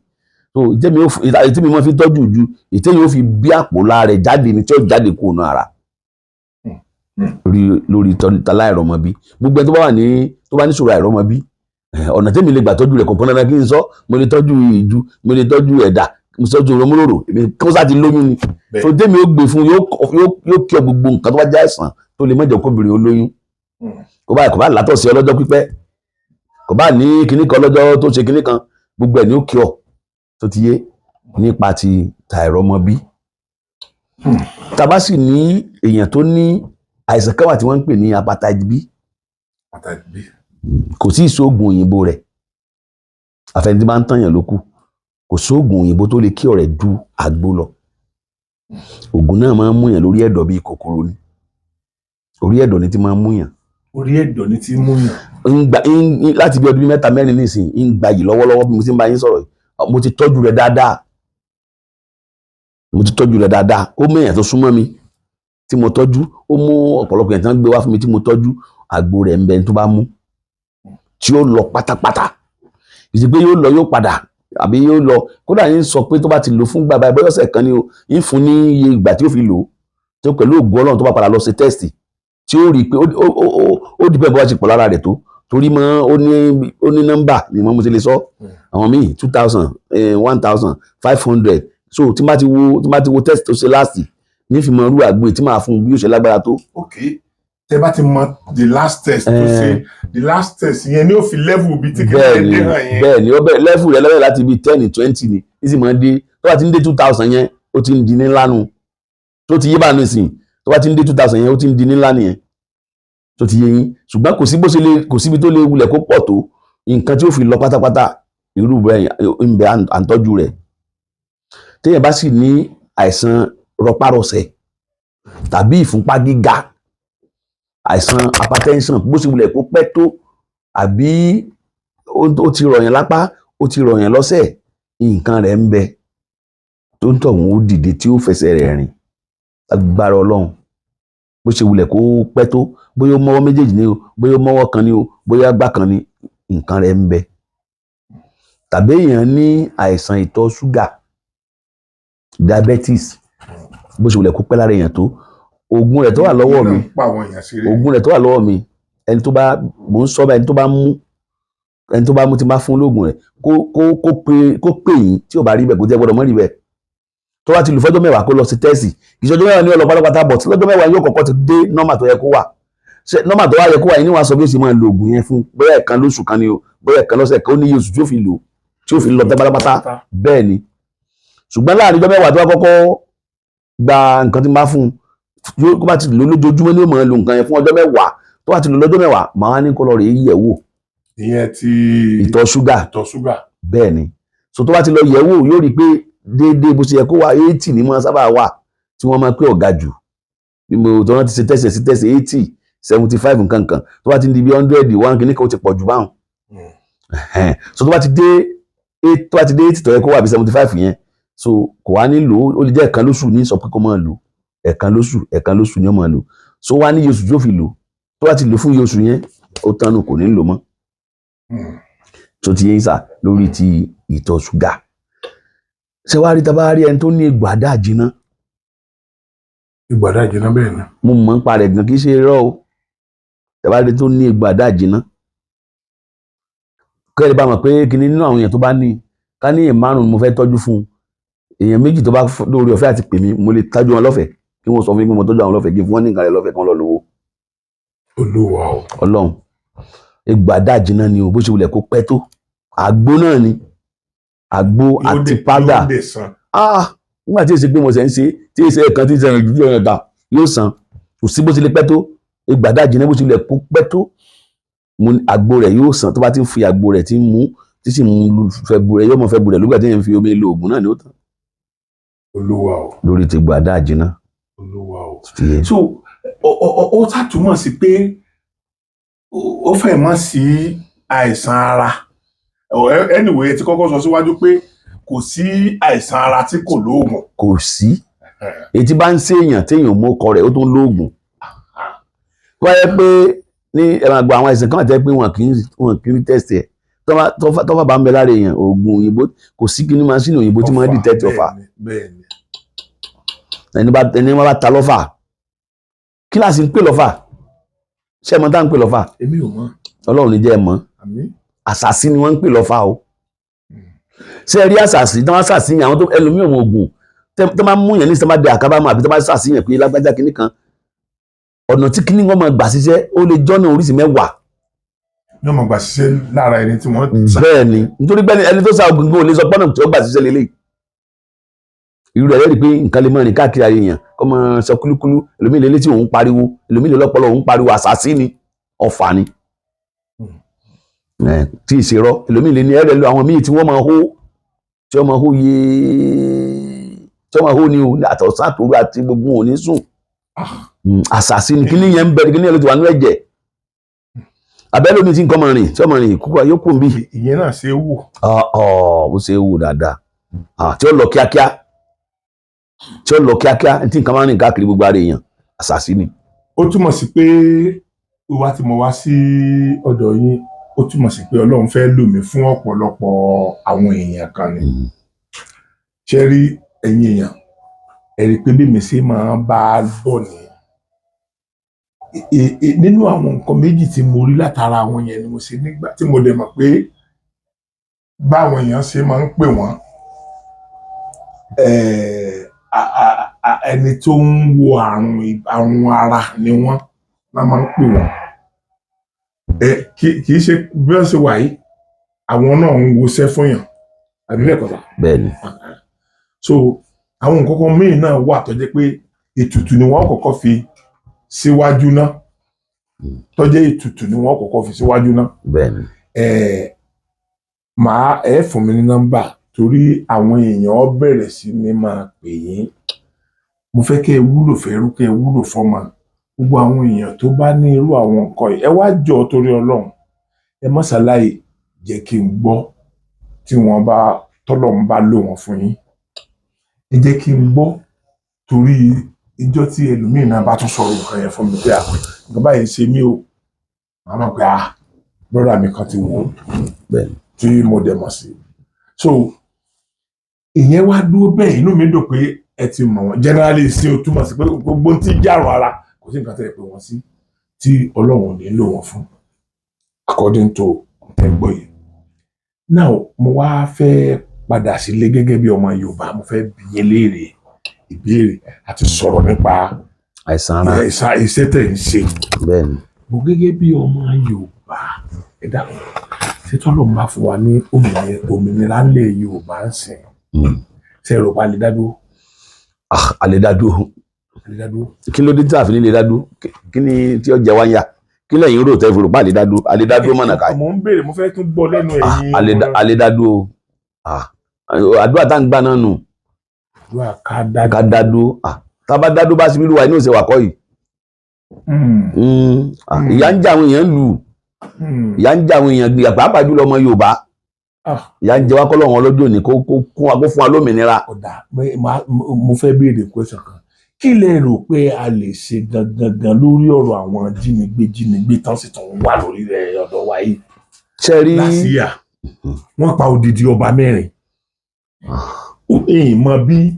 So ìtẹ́mi ó ìtẹ́mi máa fi tọ́jú ju ìtẹ́mi ó fi bí àpò lára rẹ̀ jáde ni, tí ó jáde kúrò nù ara lórí tàláìrọmọbí. Gbogbo ẹni tó bá wà ní tó bá níṣòro àìrọmọbí, ọ̀nà tẹ́mi lè gbà tọ́jú rẹ̀ kò pọn dandan kí n sọ. Mo lè tọ́jú ìju, mo lè tọ́jú ẹ̀dà, mo lè tọ́jú romúròrò, èmi kó sá ti lóyún ni. So tẹ́mi ó gbé fún yóò kí ọ gbogbo nǹkan tó bá jẹ́ àìsàn tó lè má jẹ́ kóbìnrin ó lóyún. Kò bá látọ̀ sí ọlọ́jọ́ pípẹ́, kò bá ní kinní kan lọ́jọ́ tó ṣe kinní kan, gbogbo ẹ̀ ní ó kí ọ tó ti yé nípa ti tàìrọmọbí. Tá bá sì ní èèyàn tó ní àìsàn kan wà tí wọ́n ń pè ní hepatitis B. Pàtàkì bí. Kò sí ìṣòògùn òyìnbó rẹ̀, àfẹni tí bá ń tànyàn ló kù. Kò sóògùn òyìnbó tó lè kí ọ̀rẹ́ ju àgbo lọ. Ògùn náà máa ń múyàn lórí ẹ̀dọ̀ bíi kòkòrò ni, orí ẹ̀dọ̀ ni ti máa ń múyàn. Orí ẹ̀dọ̀ ni ti mú yàn. Ń gba láti bí ọdún 3 mẹ́rin nísìnyí ń gba yìí lọ́wọ́lọ́wọ́ bí mo ti ń bá yín sọ̀rọ̀ yìí. Mo ti tọ́jú rẹ̀ dáadáa, mo ti tọ́jú rẹ̀ dáadáa. Ó mú èèyàn tó súnmọ́ mi tí mo tọ́jú, ó mú ọ̀pọ̀lọpọ̀ èèyàn tí wọ́n gbé wá fún mi tí mo tọ́jú. Àgbo rẹ̀ ń bẹ tó bá mú tí ó lọ pátápátá, kì í ṣe pé yóò lọ yóò padà àbí yóò lọ. Kódà yín sọ pé tó bá ti lò fún gbàgbà bóyá ọ̀sẹ̀ kan ni o, yín fún ní iye ìgbà tí ó fi lò ó, tó pẹ̀lú ògo Ọlọ́run tó bá padà lọ ṣe test tí ó rí i pé ó dìbẹ̀ bó bá ti pọ̀ lára rẹ̀ tó, torí mọ́ ó ní nọ́mbà ni mo ti lè sọ. Àwọn míì 2000, 1500. So tí n bá ti wo tí n bá ti wo test tó ṣe last ní fi mọ irú àgbo tí màá fún un bí yóò ṣe lágbára tó. Ok, tẹ bá ti mọ the last test tó ṣe, the last test yẹn ni ó fi level bíi tí Bẹ́ẹ̀ kìnìún ni. dé hàn yẹn. Bẹ́ẹ̀ ni, ó bẹ̀rẹ̀ level rẹ̀ lẹ́wẹ̀ láti bíi 10 20 ni ní sì máa ń dé. Tó bá ti ń dé 2000 yẹn, ó ti ń di ní ńlá nu. Tó ti yé bá nísìn, tó bá ti ń dé 2000 yẹn, ó ti ń di ní ńlá nìyẹn. Tó ti yé yín? Ṣùgbọ́n kò sí bó ṣe lè, kò síbi tó lè wulẹ̀ kó pọ̀ tó, nǹkan tí ó fi lọ pátápátá irú bẹ́ẹ̀ ń bẹ à ń tọ́jú rẹ̀. Téèyàn bá sì ní àìsàn rọpárọsẹ̀ tàbí ìfúnpá gíga, àìsàn hypertension, bó ṣe wulẹ̀ kó pẹ́ tó, àbí ó ti rọ̀yàn lápá, ó ti rọ̀yàn lọ́sẹ̀, nǹkan rẹ̀ ń bẹ tó ń tọ̀hún ó dìde tí ó fẹsẹ̀ rẹ̀ rìn agbára Ọlọ́run. Bó ṣe wulẹ̀ kó pẹ́ tó, bóyá ó mọ́wọ́ méjèèjì ni o, bóyá ó mọ́wọ́ kan ni o, bóyá agbá kan ni, nǹkan rẹ̀ ń bẹ. Tàbí èèyàn ní àìsàn ìtọ̀ ṣúgà, diabetes, bó ṣe wulẹ̀ kó pẹ́ lára èèyàn tó, oògùn rẹ̀ tó wà lọ́wọ́ mi, Ìyẹn náà ń pa àwọn èèyàn ṣeré. Oògùn rẹ̀ tó wà lọ́wọ́ mi, ẹni tó bá, mò ń sọ báyìí, ẹni tó bá mú tí bá fún lóògùn rẹ̀, kó pè yín. Tí ò bá rí bẹ́ẹ̀, kó jẹ́ gbọ́dọ̀ mọ́ rí bẹ́ẹ̀. Tó bá ti lù fọ́jọ́ 10 kó lọ sí test. Kì í ṣe ọjọ́ 10 ní ọlọ́ pátápátá bọ̀ tí lọ́jọ́ 10 yóò kọ́kọ́ ti dé normal tó yẹ kó wà. Ṣé normal tó wà yẹ kó wà yìí ní wàá sọ bí ó ṣe máa lo oògùn yẹn fún, bóyá ẹ̀kan lóṣù kan ni o, bóyá ẹ̀kan lọ́sẹ̀ kan, ó ní iye oṣù tí ó fi lò tí ó fi lọ tán pátápátá. Bẹ́ẹ̀ ni. Ṣùgbọ́n láàrin ọjọ́ 10 tó bá kọ́kọ́ gba nǹkan tí n bá fún un, yóò kó bá ti lò lójoojúmọ́ ní ó máa lo nǹkan yẹn fún ọjọ́ 10. Tó bá ti lò lọ́jọ́ 10, màá ní kó lọ rèé yẹ̀ wò. Ìyẹn ti Ìtọ̀ ṣúgà. Ìtọ̀ ṣúgà. Bẹ́ẹ̀ ni. So tó bá ti lọ yẹ̀ wò, yóò rí i pé déédéé bó ṣe yẹ kó wà, 80 ní máa sábà wà tí wọ́n máa pé ọ̀gá jù. Bí mo tó rántí ṣe test sí test, 80, 75 nǹkan kan, tó bá ti ń di bí 100 one kìíní kan, ó ti pọ̀ jù báwọn. So tó bá ti dé 80 tó yẹ kó wà bí 75 yẹn, so kò wá nílò. Ó lè jẹ́ ẹ̀kan lóṣù ní sọ pé kó máa lò, ẹ̀kan lóṣù, ẹ̀kan lóṣù ni ó máa lò. So wá ní iye oṣù tí ó fi lò. Tó bá ti lò fún iye oṣù yẹn, ó tánu, kò ní lò mọ́. Tó ti yé yín sà? Lórí ti ìtọ̀ ṣúgà, ṣé wàá rí, tá bá rí ẹni tó ní egbò àdá jiná. Egbò àdá jiná, bẹ́ẹ̀ ni. Mo mọ̀ ń pa rẹ̀ gan, kì í ṣe irọ́ o. Tá bá rí tó ní egbò àdá jiná, kẹ́lẹ́ bá mọ̀ pé kíní nínú àwọn èèyàn tó bá ní, ká ní èèyàn márùn-ún mo fẹ́ tọ́jú fún un, èèyàn méjì tó bá lórí ọ̀fẹ́ àti pè mí, mo lè tọ́jú wọn lọ́fẹ̀ẹ́, kí wọ́n sọ fún mi pé mo tọ́jú àwọn lọ́fẹ̀ẹ́, kí n fún wọn ní nǹkan rẹ̀ lọ́fẹ̀ẹ́, kí wọ́n lọ lówó. Olúwa o. Ọlọ́run, egbò àdá jiná ni o. Bó ṣe wulẹ̀ kó pẹ́ tó, àgbo náà ni, àgbo àti powder. Yóò dé san. Ah, nígbà tí èsì pé mo ṣe ń ṣe, tí èsì ẹ̀kan tí ń sẹ́yìn ojú ọ̀nà ta yóò san. Kò sí bó ṣe lè pẹ́ tó, egbò àdá jiná, bó ṣe lè kó pẹ́ tó, mo ní àgbo rẹ̀ yóò san. Tó bá ti ń fi àgbo rẹ̀ tí ń mú, tí sì ń fẹ́ bu rẹ̀, yóò mọ̀ fẹ́ bu rẹ̀ lógbà tí ń fi omi lo oògùn náà ni ó tán. Olúwa o. Lórí ti egbò àdá jiná. Olúwa o. Ti yé. So ó ṣàtúmọ̀ sí pé ó fẹ́ mọ́ sí àìsàn ara. Anyway, ẹ ti kọ́kọ́ sọ síwájú pé kò sí àìsàn ara tí kò lóògùn. Kò sí. Èyí tí bá ń ṣèèyàn téèyàn mú ọkọ rẹ̀, ó tún lóògùn. Tó bá yẹ pé ní ẹ máa gba àwọn àìsàn kan àti pé wọn kì í rí test ẹ̀, tọ́fà bá ń bẹ lára èèyàn, oògùn òyìnbó kò sí, kí ní machine òyìnbó tí máa ń detect ọfà. Bẹ́ẹ̀ ni. Ẹni bá ta lọ́fà, kíláàsì ń pè lọ́fà. Ṣé ẹ mọ̀ tá ń pè lọ́fà? Èmi ò mọ̀. Ọlọ́run ní jẹ́ ẹ mọ̀. Àmín. Àṣàsí ni wọ́n ń pè lọ́fà o. Ṣé ẹ rí àṣàsí tí wọ́n ṣàṣì yàn, àwọn tó ẹlòmíì òun oògùn tó máa ń mú yàn ní sọ́mọ́dé àkábámọ̀, àbí tó máa ṣàṣìyàn pé lágbájá kìíní kan, ọ̀nà tí kìíní wọn máa gbà ṣiṣẹ́, ó lè jọ́nà oríṣi 10. Ní ọmọ gbà ṣiṣẹ́ lára ẹni tí wọ́n sá. Bẹ́ẹ̀ ni, nítorí pé ẹni tó sa oògùn gan ò lè sọ pọ́nà tí ó gbà ṣiṣẹ́ lélẹ̀. Irú rẹ̀ rí pé nǹkan lè máa rìn káàkiri ayé èèyàn, kó máa sọ kúlúkúlú, ẹlòmíì lè létí òun pariwo, ẹlòmíì lè lọ́pọlọ òun pariwo. Àṣàsí ni, ọfà ni. Tí ì ṣe rọ ẹlòmíì lè ní ẹrẹ lọ, àwọn míì tí wọ́n máa hó, tí wọ́n máa hó yéé, tí wọ́n máa hó ní o àtọ̀sán àtòru àti gbogbo wọn ò ní sùn. Àṣàṣì ni kíní yẹn ń bẹ, kíní yẹn ló ti wà nínú ẹ̀jẹ̀. Abẹ́lómi tí nǹkan máa rìn, tí wọ́n máa rìn kúkú yóò kù bí. Ìyẹn náà ṣe é wò? Ó ṣe é wò dáadáa. Ah, tí ó lọ kíákíá, tí ó lọ kíákíá, tí nǹkan máa rìn káàkiri gbogbo ara èèyàn, àṣàṣì ni. Ó túmọ̀ sí pé wíwá tí mo wá sí ọ̀dọ̀ yín, ó túmọ̀ sí pé Ọlọ́run fẹ́ lò mí fún ọ̀pọ̀lọpọ̀ àwọn èèyàn kan ni. Ṣé rí ẹ̀yin èèyàn, ẹ rí i pé bí mi ṣe máa bá a bọ̀ ni. Nínú àwọn nǹkan méjì tí mo rí látara àwọn yẹn ni mo ṣe nígbà tí mo dẹ̀ mọ̀ pé báwọn èèyàn ṣe máa ń pè wọ́n, ẹni tó ń wo àrùn ara ni wọ́n náà máa ń pè wọ́n. Kì í ṣe bí wọ́n ṣe wà yìí, àwọn náà ń woṣẹ́ fún yàn, àbí bẹ́ẹ̀ kọ́ sà? Bẹ́ẹ̀ ni. So àwọn nǹkan kan míì náà wà tó jẹ́ pé ètùtù ni wọ́n kọ́kọ́ fi síwájú náà, tó jẹ́ ètùtù ni wọ́n kọ́kọ́ fi síwájú náà. Bẹ́ẹ̀ ni. Màá ẹ fún mi ní nọ́mbà torí àwọn èèyàn bẹ̀rẹ̀ sí ní máa pè yín. Mo fẹ́ kẹ́ ẹ wúlò fẹ́rú, kẹ́ ẹ wúlò fọ́mọ gbogbo àwọn èèyàn tó bá ní irú àwọn nǹkan yìí. Ẹ wá jọ torí Ọlọ́run, ẹ má ṣàlàyé jẹ́ kí n gbọ́ tí wọ́n bá tọ́lọ́run bá lò wọ́n fún yín. Ẹ jẹ́ kí n gbọ́ torí ìjọ́ tí ẹlòmíín náà bá tún sọ̀rọ̀ nǹkan yẹn fún mi pé à, nǹkan báyìí ṣe mí o, màá mọ̀ pé ah, brother mi kan ti wò ó Bẹ́ẹ̀ ni. tí mo dẹ̀ mọ̀ sí. So ìyẹn wá dúró bẹ́ẹ̀. Inú mi dùn pé ẹ ti mọ̀ wọ́n generally sí. O túmọ̀ sí pé gbogbo ohun tí jàrùn ara, kò sí nǹkan tẹ́ ẹ pè wọ́n sí tí Ọlọ́run ò ní lò wọ́n fún, according to ẹgbọ́ yìí. Now mo wá fẹ́ padà sílé gẹ́gẹ́ bí ọmọ Yorùbá. Mo fẹ́ bi yín léèrè ìbéèrè àti sọ̀rọ̀ nípa Àìsàn ara. Iṣẹ́ tẹ̀ ń ṣe. Bẹ́ẹ̀ ni. Mo gẹ́gẹ́ bí ọmọ Yorùbá, ẹ dákun, ṣé tọ́lọ́run bá fún wa ní òmìnira ńlẹ̀ Yorùbá ń sìn, ṣe Yorùbá lè dá dúró? Ah, a lè dá dúró. A lè dá dúró? Kí ló dé tí a fi ní lè dá dúró? Kí ni tí ó jẹ wá ń yà? Kí lẹ́yìn rò tẹ́ fi rò pa lè dá dúró? A lè dá dúró mọ̀nà ká. Mo ń béèrè, mo fẹ́ tún gbọ́ lẹ́nu ẹ̀yin. A lè dá dúró. Ah, àdúrà tá ń gbà náà nù. Àdúrà ká dá Ká dá dúró. Ah, tá a bá dá dúró bá síbí lùwà inú ìṣe wà kọ́ yìí. Ah, ìyà ń jẹ àwọn èèyàn lù. Ìyà ń jẹ àwọn èèyàn gbìyà, pàápàá jùlọ ọmọ Yorùbá. Ìyà ń jẹ wá. Kọ́lọ́run ọlọ́jọ́ òní kó kún wa, kó fún wa lómìnira. Ọ̀dà, mo fẹ́ béèrè question kan. Kí lẹ rò pé a lè ṣe gangan gan lórí ọ̀rọ̀ àwọn jínigbé tán sì tún wà lórí rẹ̀ ọ̀dọ̀ wa yìí? Ṣe rí. Lásìyà wọ́n pa odidi ọba mẹ́rin. Èyí mọ bí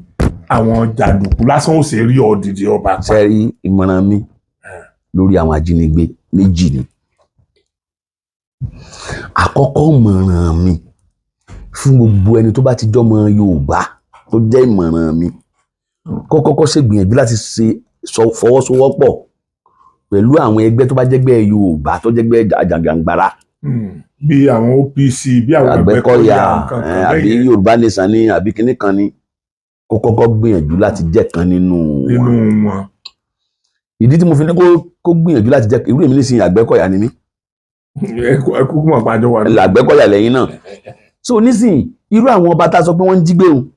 àwọn jàǹdùkú lásán ó ṣe rí odidi ọba pa. Ṣe rí, ìmọ̀ràn mi lórí àwọn ajínigbé méjì ni. Àkọ́kọ́, ìmọ̀ràn mi fún gbogbo ẹni tó bá ti jọmọ Yorùbá tó jẹ́ ìmọ̀ràn mi, kó kọ́kọ́ ṣègbìyànjú láti ṣe fọwọ́sowọ́pọ̀ pẹ̀lú àwọn ẹgbẹ́ tó bá jẹ́gbẹ́ Yorùbá, tó jẹ́gbẹ́ àjàǹgbara. Bí àwọn OPC, bí àwọn Àgbẹ̀kọ̀yà, nǹkan kan àbí bẹ́ẹ̀ yẹn. Yorùbá Nation ní, àbí kinní kan ní, kó kọ́kọ́ gbìyànjú láti jẹ́ kan nínú nínú wọn. wọn. Ìdí tí mo fi ní kó gbìyànjú láti jẹ́, irú èmi nísìnyí, Àgbẹ̀kọ̀yà ni mí. Ẹ kúkú mọ̀ pàjọ wà ní. Àgbẹ̀kọ̀yà lẹ́yìn náà. So nísìnyí, irú àwọn ọba tá a sọ pé wọ́n ń jí gbé òun,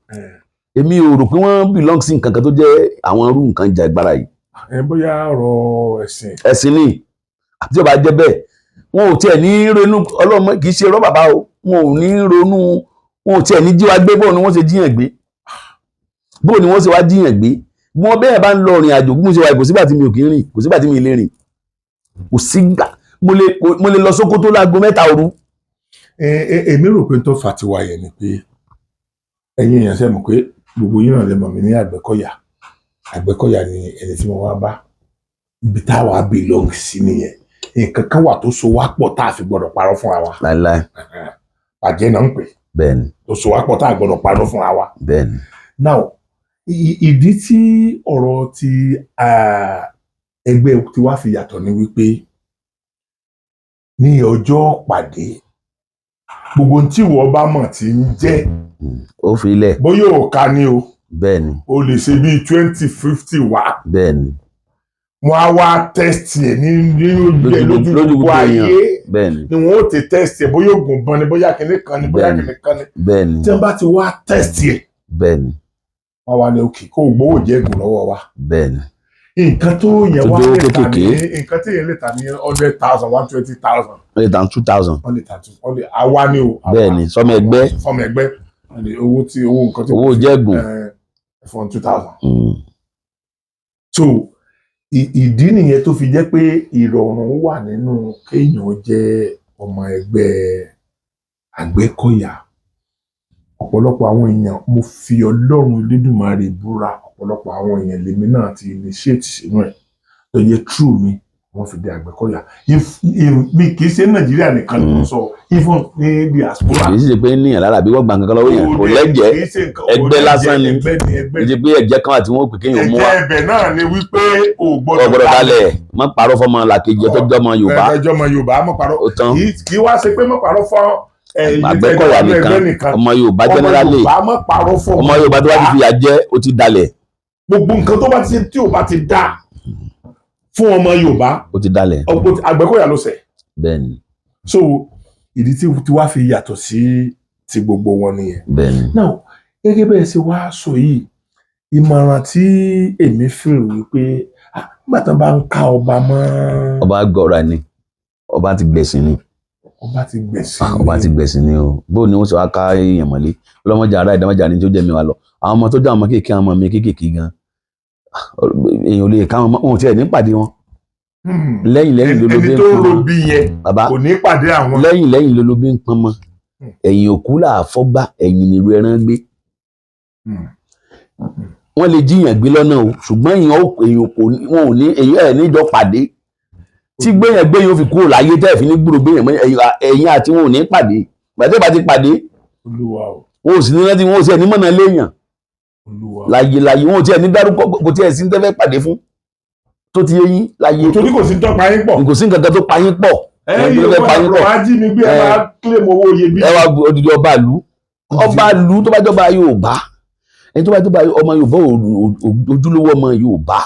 èmi ò rò pé wọ́n belong sí nǹkan kan tó jẹ́ àwọn irú nǹkan ìjà ìgbára yìí. Ẹ bóyá ọ̀rọ̀ ẹ̀sìn. Ẹ̀sìn ni. Àti ọba jẹ́ bẹ́ẹ̀, wọn ò tiẹ̀ ní ronú ọlọ́mọ, kì í ṣe irọ́ bàbá o, wọn ò ní ronú, wọn ò tiẹ̀ ní jí wa gbé. Bóun ni wọ́n ṣe jíyàn gbé? Bóun ni wọ́n ṣe wá jíyàn gbé? Bí wọ́n bẹ́ẹ̀ bá ń lọ rìn àjò, bí mo ṣe wà, kò sígbà tí mi ò kí ń rìn, kò sígbà tí mi lè rìn, kò sígbà mo lè lọ Sókótó láago 3 òru. Ẹ ẹ èmi rò pé tó fà tiwa yẹn ni pé ẹ̀yin èèyàn ṣe mọ̀ pé gbogbo yín náà lè mọ̀ mí ní Àgbẹ̀kọ̀yà. Àgbẹ̀kọ̀yà ni ẹni tí mo wá bá. Ibi táwa belong sí nìyẹn. Nǹkan kan wà tó so wá pọ̀ tá a fi gbọ́dọ̀ parọ́ fúnra wa. Láíláí. Bàjẹ́ náà ń pè tó so wá pọ̀ tá a gbọ́dọ̀ parọ́ fúnra wa. Now ìdí tí ọ̀rọ̀ ti ẹgbẹ́ tiwa fi yàtọ̀ ni wípé ní ọjọ́ pàdé, gbogbo ohun tí ìwọ bá mọ̀ tí ń jẹ́, Ó fi ilẹ̀. bóyá òka ni o, o lè ṣe bíi 20, 50 wá. Wọ́n á wá test ẹ̀ ní Lójú lójú lójú gbogbo gbogbo ayé èèyàn. Bẹ́ẹ̀ni. ni wọ́n ó ti test ẹ̀, bóyá oògùn bọn ni, bóyá kinní kan ni, bóyá Bẹ́ẹ̀ni. kinní kan ni. Bẹ́ẹ̀ni. Tí wọ́n bá ti wá test ẹ̀, Bẹ́ẹ̀ni. wọ́n wá ní òkè kó o gbowó jẹ́ ègùn lọ́wọ́ wa. Bẹ́ẹ̀ni. Nǹkan tó yẹn Tó wá jẹ́ owó lè tà ní kéékèèké. nǹkan tí yẹn lè tà ní 100,000, 120,000. Wọ́n lè tà 2,000. Wọ́n lè tà two, wọ́n lè àwa ni o, àwa. Bẹ́ẹ̀ni, sọmọ ẹgbẹ́. Fọmọ ẹgbẹ́, wọ́n lè owó tí owó nǹkan tí Owó jẹ́gùn. Fún 2,000. So ìdí nìyẹn tó fi jẹ́ pé ìrọ̀rùn wà nínú kéèyàn jẹ́ ọmọ ẹgbẹ́ Àgbẹ̀kọ̀yà. Ọ̀pọ̀lọpọ̀ àwọn èèyàn, mo fi Ọlọ́run Elédùmarè búra, ọ̀pọ̀lọpọ̀ àwọn èèyàn lèmi náà ti initiate sínú ẹ̀ tó yẹ true mi wọ́n fi dé Àgbẹ̀kọ̀yà. Mi kì í ṣe Nàìjíríà nìkan ni mo sọ, even ní diaspora. Kì í sì ṣe pé níyàn lára àbí wọ́n gba nǹkan kan lọ́wọ́ èèyàn, kò lẹ́jẹ̀ẹ́. Kì í ṣe nǹkan- Ẹgbẹ́ lásán ni. Ẹgbẹ́ ni, ẹgbẹ́. Kì í ṣe pé ẹ̀jẹ̀ kan àti wọ́n pè kéèyàn mú wa. Ẹ̀jẹ̀ ẹbẹ̀ náà ni wípé o Ó gbọ́dọ̀ dálẹ̀, má parọ́ fọmọ làkejì ẹ tó jẹ́ ọmọ Yorùbá. Ẹjọ́ ọmọ Yorùbá, má parọ́. Ó tán. Kì í wá ṣe pé má parọ́ fún ẹ̀yin Àgbẹ̀kọ̀yà tẹ́ ẹgbẹ́ nìkan, ọmọ Yorùbá ọmọ generally. Yorùbá, má parọ́ fún Ọmọ Yorùbá tó bá ti fìyà jẹ, ó ti dalẹ̀. Gbogbo nǹkan tó bá ti ṣe tí ò bá ti dá fún ọmọ Yorùbá, Ó ti dalẹ̀. Àgbẹ̀kọ̀yà ló ṣẹ̀. Bẹ́ẹ̀ni. So ìdí tí tí wàá fi yàtọ̀ sí ti gbogbo wọn nìyẹn. Bẹ́ẹ̀ni. Now, gẹ́gẹ́ bẹ́ẹ̀ ṣe wá sọ yìí, ìmọ̀ràn tí èmi feel wípé, ah, nígbà tán bá ń ká ọba mọ́, Ọba gọra ni, ọba ti gbẹ̀sìn ni. Ọba ti gbẹ̀sìn. Ah, ọba ti gbẹ̀sìn ni o. Bó ni wọ́n sọ wá ká èèyàn mọ́lé ọlọ́mọdé ara ìdámọ́jà ni tó jẹ́ mi wá lọ, àwọn ọmọ tó jẹ́ àwọn ọmọ kéékèèké, àwọn ọmọ mi kéékèèké gan, èèyàn ò lè ká wọn mọ́, wọn ò tiẹ̀ ní pàdé wọn. Lẹ́yìn lẹ́yìn Ẹni lólobí ń tó pọn mọ́. robi yẹn Bàbá, kò ní pàdé àwọn. lẹ́yìn lẹ́yìn lólobí ń pọn mọ́. Ẹ̀yìn òkú là á fọ́gbá, ẹ̀yìn nílùú ẹran gbé. Wọ́n lè jíyàn gbé lọ́nà o, ṣùgbọ́n èèyàn kò ní, wọn ò ní èèyàn ẹ̀ níjọ pàdé tí gbéyàn gbéyàn ó fi kúrò láyé tẹ́ ẹ̀ fi ní gbúrò gbéyàn mọ́. Ẹ̀yìn àti wọn ò ní pàdé gbàtẹ́ bá ti pàdé. Olúwa o. Wọn ò sì ní rántí, wọn ò sì ẹ̀ ní mọ̀nà léèyàn. Olúwa o. Láyé láyé, wọn ò tiẹ̀ ní dárúkọ, kò tiẹ̀ sí ní tẹ́fẹ́ pàdé fún tó ti yé yín láyé. Torí kò sí tọ́pa yín pọ̀. Kò sí nǹkan kan tó pa yín pọ̀. Ẹ Ẹ yóò fẹ́ pa yín wọ́n pọ̀. á jí mi gbé, ẹ máa claim owó iyebíye. Ẹ wá odidi ọba ìlú, ọba ìlú tó bá jọba Yorùbá, ẹni tó bá jọba ọmọ Yorùbá, ojúlówó ọmọ Yorùbá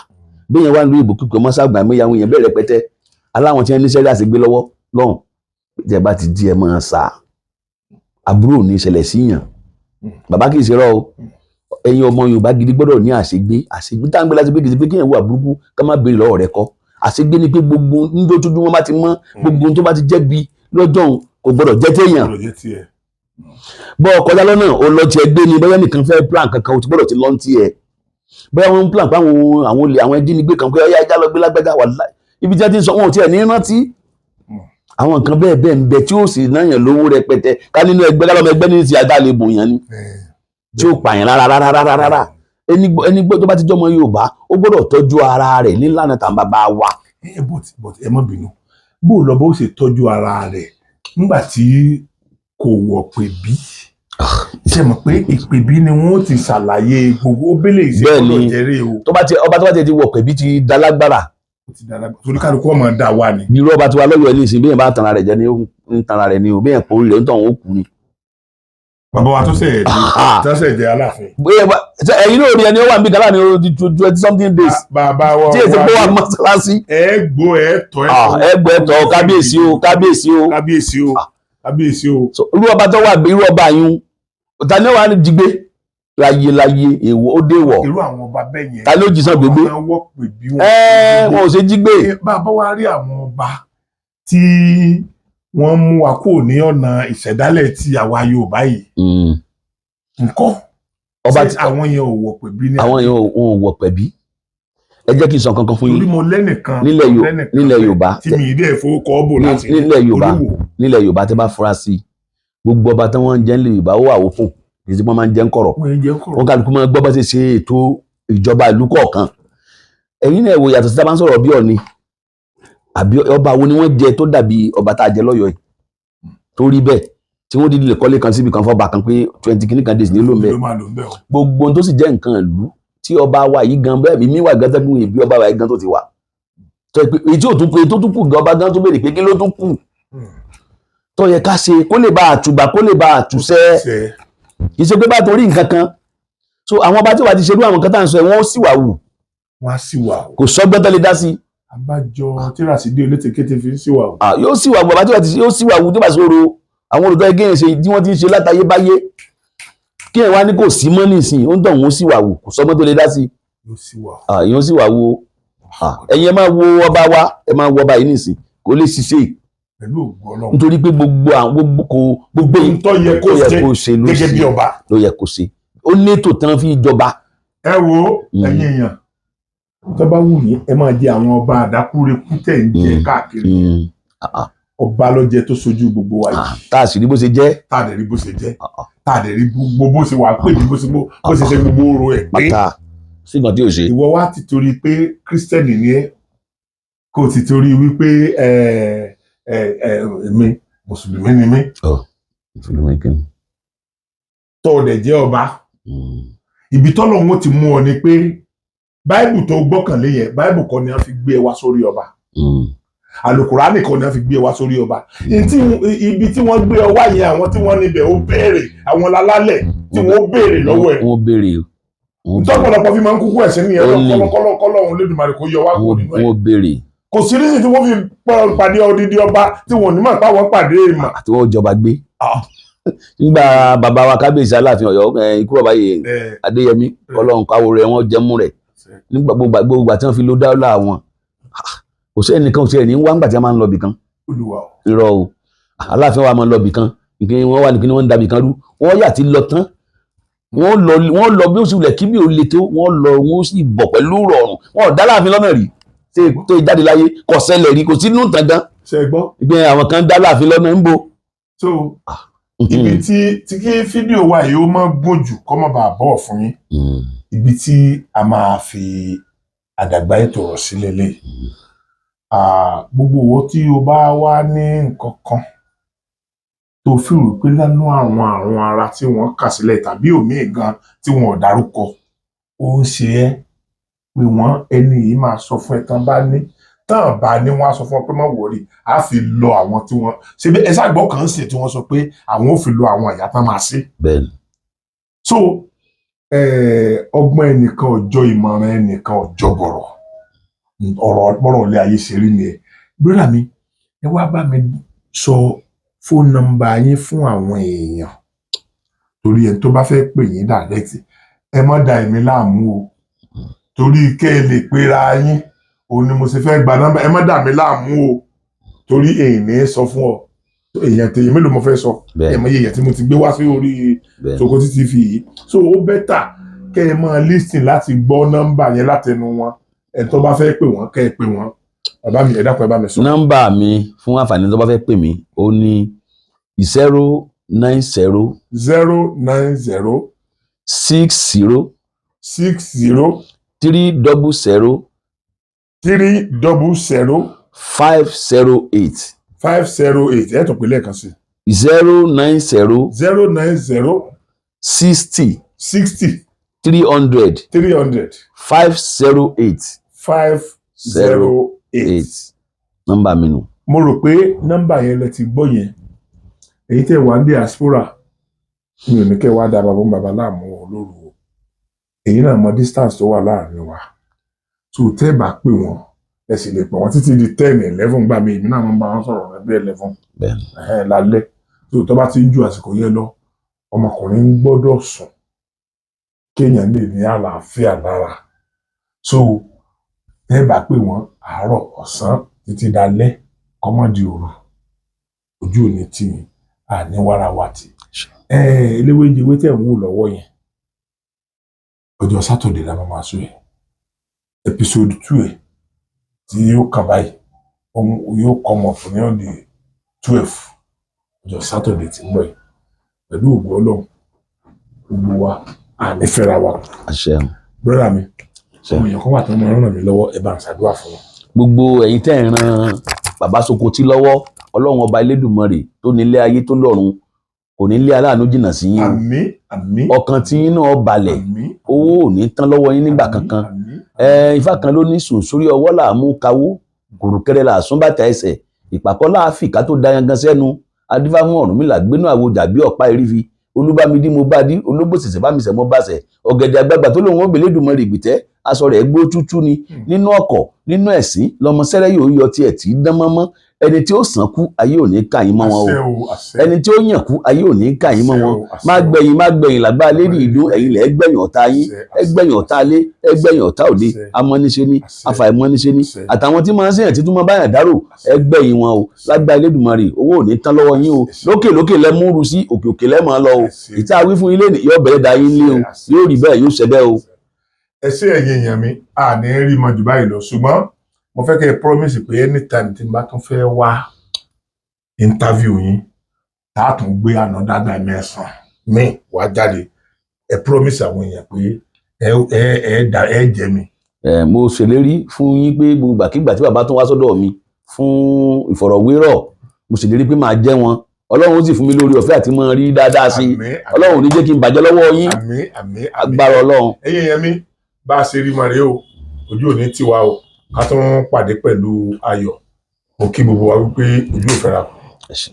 bẹ́ẹ̀ yẹn wà ní ìbò kíkọ mọ́sàgbà mẹ́yàwó yẹn bẹ́ẹ̀ rẹpẹtẹ aláwọn tí wọ́n ní sẹ́rí àti gbé lọ́wọ́ lọ́hùn tí ẹ bá ti di ẹ máa sà àbúrò ní ìṣẹ̀lẹ̀ síyàn. Bàbá, kì í ṣe rọ o. Ẹ̀yin ọmọ Yorùbá gidi gbọ́dọ̀ ní àṣegbé. Àṣegbé tá à ń gbé láti gbé kì í ṣe pé kéèyàn wà burúkú ká má béèrè lọ́wọ́ rẹ kọ́. Àṣegbé ni pé gbogbo níjó tójú wọn bá ti mọ́, gbogbo ohun tó bá ti jẹ́bi lọ́jọ́ òun kò gbọ́dọ̀ jẹ́ téèyàn. Ọ̀rọ̀ jẹ́ tiẹ̀. Bọ́ ọ kọjá lọ́nà, ó lọ tiẹ̀ gbé ni, bóyá nìkan fẹ́ plan kankan, o ti gbọ́dọ̀ ti lọ́n tiẹ̀, bóyá wọ́n ń plan pé àwọn olè, àwọn ẹjínigbé kan pé ọyá ẹja lọ gbé lágbájá wà láì ibi tí wọ́n ti ń sọ, wọn ò tiẹ̀ ní rántí. Àwọn nǹkan bẹ́ẹ̀ bẹ́ẹ̀ ń bẹ tí ó sì náyàn lówó rẹpẹtẹ ká nínú ẹgbẹ́ kálọ́mọ ẹgbẹ́ ní ti ajá lè bòyàn ni tí ó pààyàn rárá rárá rárá rárá. Ẹni gbọ́ tó bá ti jọmọ Yorùbá, ó gbọ́dọ̀ tọ́jú ara rẹ̀ nílànà tàn bàbá wa. Ẹ but ẹ má bínú, bó lọ bó ṣe tọ́jú ara rẹ̀ nígbà tí kò wọ̀ pé bí ṣe mọ̀ pé ìpèbí ni wọ́n ti ṣàlàyé gbogbo ó bẹ́lẹ̀ ìṣe Bẹ́ẹ̀ ni. gbọ́dọ̀ jẹ́rẹ́ o. Tó bá ti ọba tó bá ti wọ̀ pẹ̀bí ti dalágbára. Ó ti dára torí kálukú ọmọ dá wa ni. Bí irú ọba tiwa lọ́yọ̀ọ́ ní ìsìn, bí yẹn bá tanra rẹ̀ jẹ ní, ó ń tanra rẹ̀ ní o, bí yẹn pòrí rẹ̀ ń tàn, ó kú ni. Bàbá wa tó ṣe tó ṣe jẹ́ Aláàfin. Bóyá ẹ̀yin náà rí ẹni ó wà níbi kan láàrin o 20 something days Bàbá wa tí èsì pé wà mọ́sálásí. Ẹ gbó ẹ tọ́ ẹ. Ẹ gbọ́ ẹ tọ́, kábíyèsí o, kábíyèsí o. Kábíyèsí o, kábíyèsí o. So, irú ọba tó wà, irú ọba yún, ta ni ó wà ní jígbé láyé láyé? Èèwọ̀, ó dé wọ̀. Irú àwọn ọba bẹ́ẹ̀ yẹn. Ta ló jí sàn gbégbé? Àwọn wọ́ pè bí wọn. Ẹ wọn ò ṣe jígbé. Bàbá wa rí àwọn ọba tí wọ́n mú wa kúrò ní ọ̀nà ìṣẹ̀dálẹ̀ tí àwa Yorùbá yìí nǹkan Ọba ṣé tí àwọn yẹn ò wọ̀ pè bí ní. Àwọn yẹn ò wọ̀ pẹ̀bí. Ẹ jẹ́ kí n sọ kankan fún Torí yín. mo lẹ́nìkan lẹ́nìkan Nílẹ̀ Yorùbá tí mi ìdí ẹ̀ fowókọ́ bò láti nílẹ̀ Yorùbá Olúwo. Nílẹ̀ Yorùbá, tẹ́ bá fura sí i, gbogbo ọba tí wọ́n ń jẹ́ nílẹ̀ Yorùbá, ó wà òfun, kì í ṣe pé wọ́n máa ń jẹ́ ń kọ̀rọ̀. Wọ́n yẹn jẹ́ kọ̀rọ̀. Wọn kálukú máa gbọ́ bá ṣe ṣe ètò ìjọba ìlú kọ̀ọ̀kan. Ẹ̀yin náà wò, yàtọ̀ sí tá a bá ń sọ̀rọ̀ bí Ọ̀ọ̀ni àbí ọba wo ni wọ́n jẹ tó dàbí ọba tá a jẹ lọ́yọ̀ọ́ yìí tó rí bẹ́ẹ̀, tí wọ́n dídì lè kọ́lé kan síbi kan fọ́ba kan pé 20 kìíní kan days nílò mẹ́. Ló máa lò ń bẹ̀ o. Gbogbo ohun tó sì jẹ́ nǹkan ìlú tí ọba wa yìí gan bẹ́ẹ̀ mi wà gan tẹ́kùn ìbí ọba wa yìí gan tó ti wà tó yẹ pé èyí tí ò tún pé tó tún kù gan, ọba gan tó béèrè pé kí ló tún kù tó yẹ ká ṣe kó lè bá àtùbà, kó lè bá àtúnṣe, ṣe kì í ṣe pé bá torí nǹkan kan. So àwọn ọba tí wàá ti ṣerú àwọn nǹkan tá à ń sọ ẹ, wọ́n sì wà wù. Wọ́n á sì wà o. Kò sọ́gbọ́n tó lè dá sí i. Abájọ tí Rasidi Olétékété fi ń sì wà o. Ah, yóò sì wà bàbá tí wọ́n ti yóò sì wà wù tó bá sọ̀rọ̀ àwọn olùtọ́ ẹgbẹ́ yẹn ṣe tí wọ́n ti ń ṣe látayé báyé, kí ẹ̀ wá ní kò sí mọ́ nísìnyí, ó ń tọ̀ wọ́n sì wà wù, kò sọ́gbọ́n tó lè dá sí i. Yóò sì wà o. Ah, yóò sì wà wù. Ah, ẹ̀yin ẹ máa wo ọba wa, ẹ máa wo ọba yìí nísìnyí, kò lè ṣiṣẹ́ Pẹ̀lú ògo Ọlọ́run. nítorí pé gbogbo àwọn gbogbo kò gbogbo Ohun tó yẹ kó ṣe ṣe ló gẹ́gẹ́ ṣe bí ọba. ló yẹ kó ṣe, ó ní ètò tán fi jọba. Ẹ wo, ẹ̀yin èèyàn, tó bá wù yín, ẹ máa jẹ àwọn ọba àdákúrekú tẹ̀ ń jẹ káàkiri. Ah, ah, Ọba ló jẹ tó sojú gbogbo wa ah, yìí. tá a sì rí bó ṣe jẹ́. Tá a dẹ̀ rí bó ṣe jẹ́. Ah, ah. Tá a dẹ̀ rí gbogbo bó ṣe wà pé bí bó ṣe bó ṣe ṣe gbogbo oró ẹ̀ pé. Pátá sí nǹkan tí ò ṣe. Ìwọ wá ti torí pé kírísítẹ́nì ni ẹ́, kó o ti torí wípé ẹ ẹ ẹ èmi mùsùlùmí ni mí, Mùsùlùmí kí ni? tó o dẹ̀ jẹ́ ọba. Ibi tọ́lọ́run ó ti mú ọ ni pé báìbù tó gbọ́kànlé yẹn, báìbù kọ́ ni wọ́n fi gbé ẹ wá sórí ọba, àlùkùránì kọ́ ni wọ́n fi gbé ẹ wá sórí ọba. Ibi tí wọ́n gbé ọ wá yẹn, àwọn tí wọ́n níbẹ̀ ó béèrè, àwọn lálálẹ̀ tí wọ́n ó béèrè lọ́wọ́ ẹ̀. Wọ́n béèrè o. Wọ́n béèrè. Tọ́pọ̀lọpọ̀ fi máa ń kúkú ẹ̀sìn nìyẹn. Ó ní. Kọ́lọ́kọ́lọ́hún Olódùmarè kó yọ wá kúrò nínú ẹ̀. Wọ́n béèrè. Kò sí rísì tí wọ́n fi pàdé odidi ọba tí wọ́n ò ní mọ̀ pé àwọn pàdé ìmọ̀. Àti wọ́n jọba gbé. Ah. Nígbà bàbá wa kábíyèsí Aláàfin Ọ̀yọ́, ikú bàbá yìí Adéyẹmí, kọ́lọ́hún káwọ́ rẹ̀ wọ́n jẹ́mú rẹ̀ nígbà gbogbo gbogbo àti wọ́n fi ló dáwọ́lá wọn. Ah, kò sí ẹnìkan, kò sí ẹni wá ńgbà tí wọ́n máa ń lọ bìkan. Olúwa o. Irọ́ o, Aláàfin wa máa ń lọ bìkan, nǹkan wọ́n wà ní kíni, wọ́n ń da bìkan rú, wọ́n yà ti lọ tán, wọ́n lọ, wọ́n lọ bí ó sì wulẹ̀ kí bí ó le tó, wọ́n lọ, wọ́n sì bọ̀ pẹ̀lú rọrùn. Wọn ò dá Aláàfin lọ́nà rí ṣé tó jáde láyé, kò ṣẹlẹ̀ rí, kò sí nù tán gan. Ṣe é gbọ́. Ìgbẹ́ àwọn kan dá Aláàfin lọ́nà ń bo. So ibi tí kí fídíò wa yìí ó máa gùn jù kọ́ mọ́ bàa bọ̀ fún yín, ibi tí a máa fi àdàgbà ètò rọ̀ sílẹ̀ lé, gbogbo owó tí o bá wá ní nǹkan kan tó fi rò pé lánàá àwọn àrùn ara tí wọ́n kà sílẹ̀ tàbí òmíì gan tí wọn ò dárúkọ ó ń ṣe ẹ́, pé wọ́n ẹni yìí máa sọ fún ẹ tán bá ní, tán bá ní wọ́n á sọ fún ọ pé má wọrí, á fi lọ àwọn tí wọ́n ṣe bí ẹ ṣàgbọ́ kan ṣe tí wọ́n sọ pé àwọn ò fi lọ àwọn àyà tán máa ṣe. Bẹ́ẹ̀ni. So ọgbọ́n ẹnìkan ọjọ́, ìmọ̀ràn ẹnìkan ọjọ́ bọ̀rọ̀ ọ̀rọ̀ bọ̀rọ̀ ilé ayé ṣe rí ni ẹ. Brother mi, ẹ wá bá mi sọ fóònù nọ́mbà yín fún àwọn èèyàn, torí ẹni tó bá fẹ́ pè yín direct, ẹ má da èmi láàmú o, torí kẹ́ ẹ lè pera yín òun ni mo ṣe fẹ́ gba nọ́mbà. Ẹ má dà mí láàmú o, torí èyí ní sọ fún ọ èèyàn tèèyàn mélòó mo fẹ́ sọ. Bẹ́ẹ̀ni. Ẹ mọ iye èèyàn tí mo ti gbé wá sí orí Bẹ́ẹ̀ni. Sokoti TV yìí. So ó better kẹ́ ẹ máa listen láti gbọ́ nọ́mbà yẹn látẹnu wọn. Ẹ tó bá fẹ́ pè wọ́n, kẹ́ ẹ pè wọ́n. Bàbá mi, ẹ dákun, ẹ bá mi sọ. Nọ́mbà mi fún àǹfààní tó bá fẹ́ pè mí, ó ní 090 090 60 60 300 300 508. 508. Ẹ tún pè lẹ́ẹ̀kan sí. 090 090 60 60 300 300 508. 508. 8. Nọ́mbà mi nù. Mo rò pé nọ́mbà yẹn lẹ ti gbọ́ yẹn. Èyí tẹ́ wà ní diaspora, mi ò ní kẹ́ wá da bàbá bàbá láàmú olóru o. Èyí náà mọ distance tó wà láàrin wa tó tẹ́ bá pè wọ́n, ẹ sì lè pè wọ́n títí di 10, 11 gbà mí. Èmi náà máa ń bá wọn sọ̀rọ̀ ẹbí 11 Bẹ́ẹ̀ni. lálẹ́ tó tó bá ti ń ju àsìkò yẹn lọ, ọmọkùnrin gbọ́dọ̀ sùn kéèyàn lè ní àlàáfíà lára. So tẹ́ bá pè wọ́n, àárọ̀, ọ̀sán, títí dalẹ́, kọ́mọ́dì òru, ojú ò ní tì yín, àní wàràwàtì. Eléwéjewé tẹ̀ ń wò lọ́wọ́ yẹn, ọjọ́ sátọ̀dẹ̀ la máa sọ ẹ̀ episode 2 ẹ̀ tí yóò kàn báyìí, yóò come up ní on the 12, ọjọ́ sátọ̀dẹ̀ tí ń bọ̀ yìí, pẹ̀lú ògo Ọlọ́run. Gbogbo wa àní fẹ́ra wa. Àṣẹ. Brother mi, Àṣẹ. àwọn èèyàn kan wà tó máa ń ràn mí lọ́wọ́, ẹ bá ń ṣàdúrà fún wọn. Gbogbo ẹ̀yin tẹ́ ń ran bàbá Sokoti lọ́wọ́, Ọlọ́run ọba Elédùmarè tó nílé ayé tó lọ́run kò ní lé aláàánú jìnnà sí yín o. Àmín, àmín. Ọkàn tí yín náà balẹ̀. Àmín. Owó ò ní tán lọ́wọ́ yín nígbà Àmín, kankan. Àmín. Ẹ ifá kan ló ní sùn sórí ọwọ́ là mú kawó, kùrùkẹrẹ là sún bàtà ẹsẹ̀, ìpàkọ́ là fìkà tó da yangan sẹ́nu, adífá fún Ọ̀rúnmìlà gbénú àwo jàbí ọ̀pá erífi, olúbámidí mo bá dí, ológbòsèsè bá mi sẹ̀ mo bá sẹ̀, ọ̀gẹ̀dẹ̀ àgbààgbà tó lóun ó gbèlédùmarè ìgbìtẹ́. Aṣọ rẹ̀ gbó tútú ni nínú ọkọ̀ nínú ẹ̀sìn lọmọ sẹ́rẹ́ yóò yọ tiẹ̀ tí dán mọ́mọ́. Ẹni tí ó sàn kú, ayé ò ní kà yín mọ́ wọn o. Àṣẹ o, àṣẹ. Ẹni tí ó yàn kú, ayé ò ní kà yín mọ́ wọn. Àṣẹ o, àṣẹ Má o. gbẹ̀yìn, má gbẹ̀yìn làgbà lérí ìlú. Ẹ̀yin lẹ́ gbẹ̀yìn ọ̀tá yín. Àṣẹ, ẹ àṣẹ. gbẹ̀yìn ọ̀tá lé, ẹ gbẹ̀yìn ọ̀tá òde. Àṣẹ. Amọ́niṣe ni, Àṣẹ. afàìmọ́niṣe ni, Àṣẹ. àtàwọn tí máa ń ṣèyàn títún máa báyàn dárò, ẹ gbẹ̀yìn wọn o. Lágbá Elédùmarè, owó ò ní tán lọ́wọ́ yín o. Àṣẹ. Lókè lókè lẹ múru sí, òkè òkè lẹ máa lọ o. Àṣẹ. Ìta wí fún ilé yóò bẹ̀rẹ̀ da yín lé o. Àṣẹ. Yóò rí bẹ́ẹ̀, yóò ṣẹ bẹ́ẹ̀ o. Ẹ ṣé, ẹ̀yin èèyàn mi, a ní rí mọ jù báyìí lọ, ṣùgbọ́n mo fẹ́ kẹ́ ẹ promise pé anytime tí n bá tún fẹ́ wá interview yín, tá a tún gbé another dimension mi wá jáde, ẹ promise àwọn èèyàn pé ẹ ẹ ẹ dà ẹ jẹ mi. Ẹ, mo ṣèlérí fún yín pé gbogbo ìgbàkigbà tí bàbá tún wá sọ́dọ̀ mi fún ìfọ̀rọ̀wérọ̀, mo ṣèlérí pé máa jẹ́ wọn. Ọlọ́run ó sì fún mi lórí ọ̀fẹ́ àti mọ́ rí dáadáa sí i. Àmín, àmín. Ọlọ́run ò ní jẹ́ kí n bàjẹ́ lọ́wọ́ yín. Àmín, àmín, àmín. Agbára Ọlọ́run. Ẹ̀yin èèyàn mi, bá a ṣe rí mọ rèé o. Ojú òní tiwa o. Ká tún pàdé pẹ̀lú ayọ̀. Mo kí gbogbo wa wípé ojú ò fẹ́ra kù. Ẹ ṣé.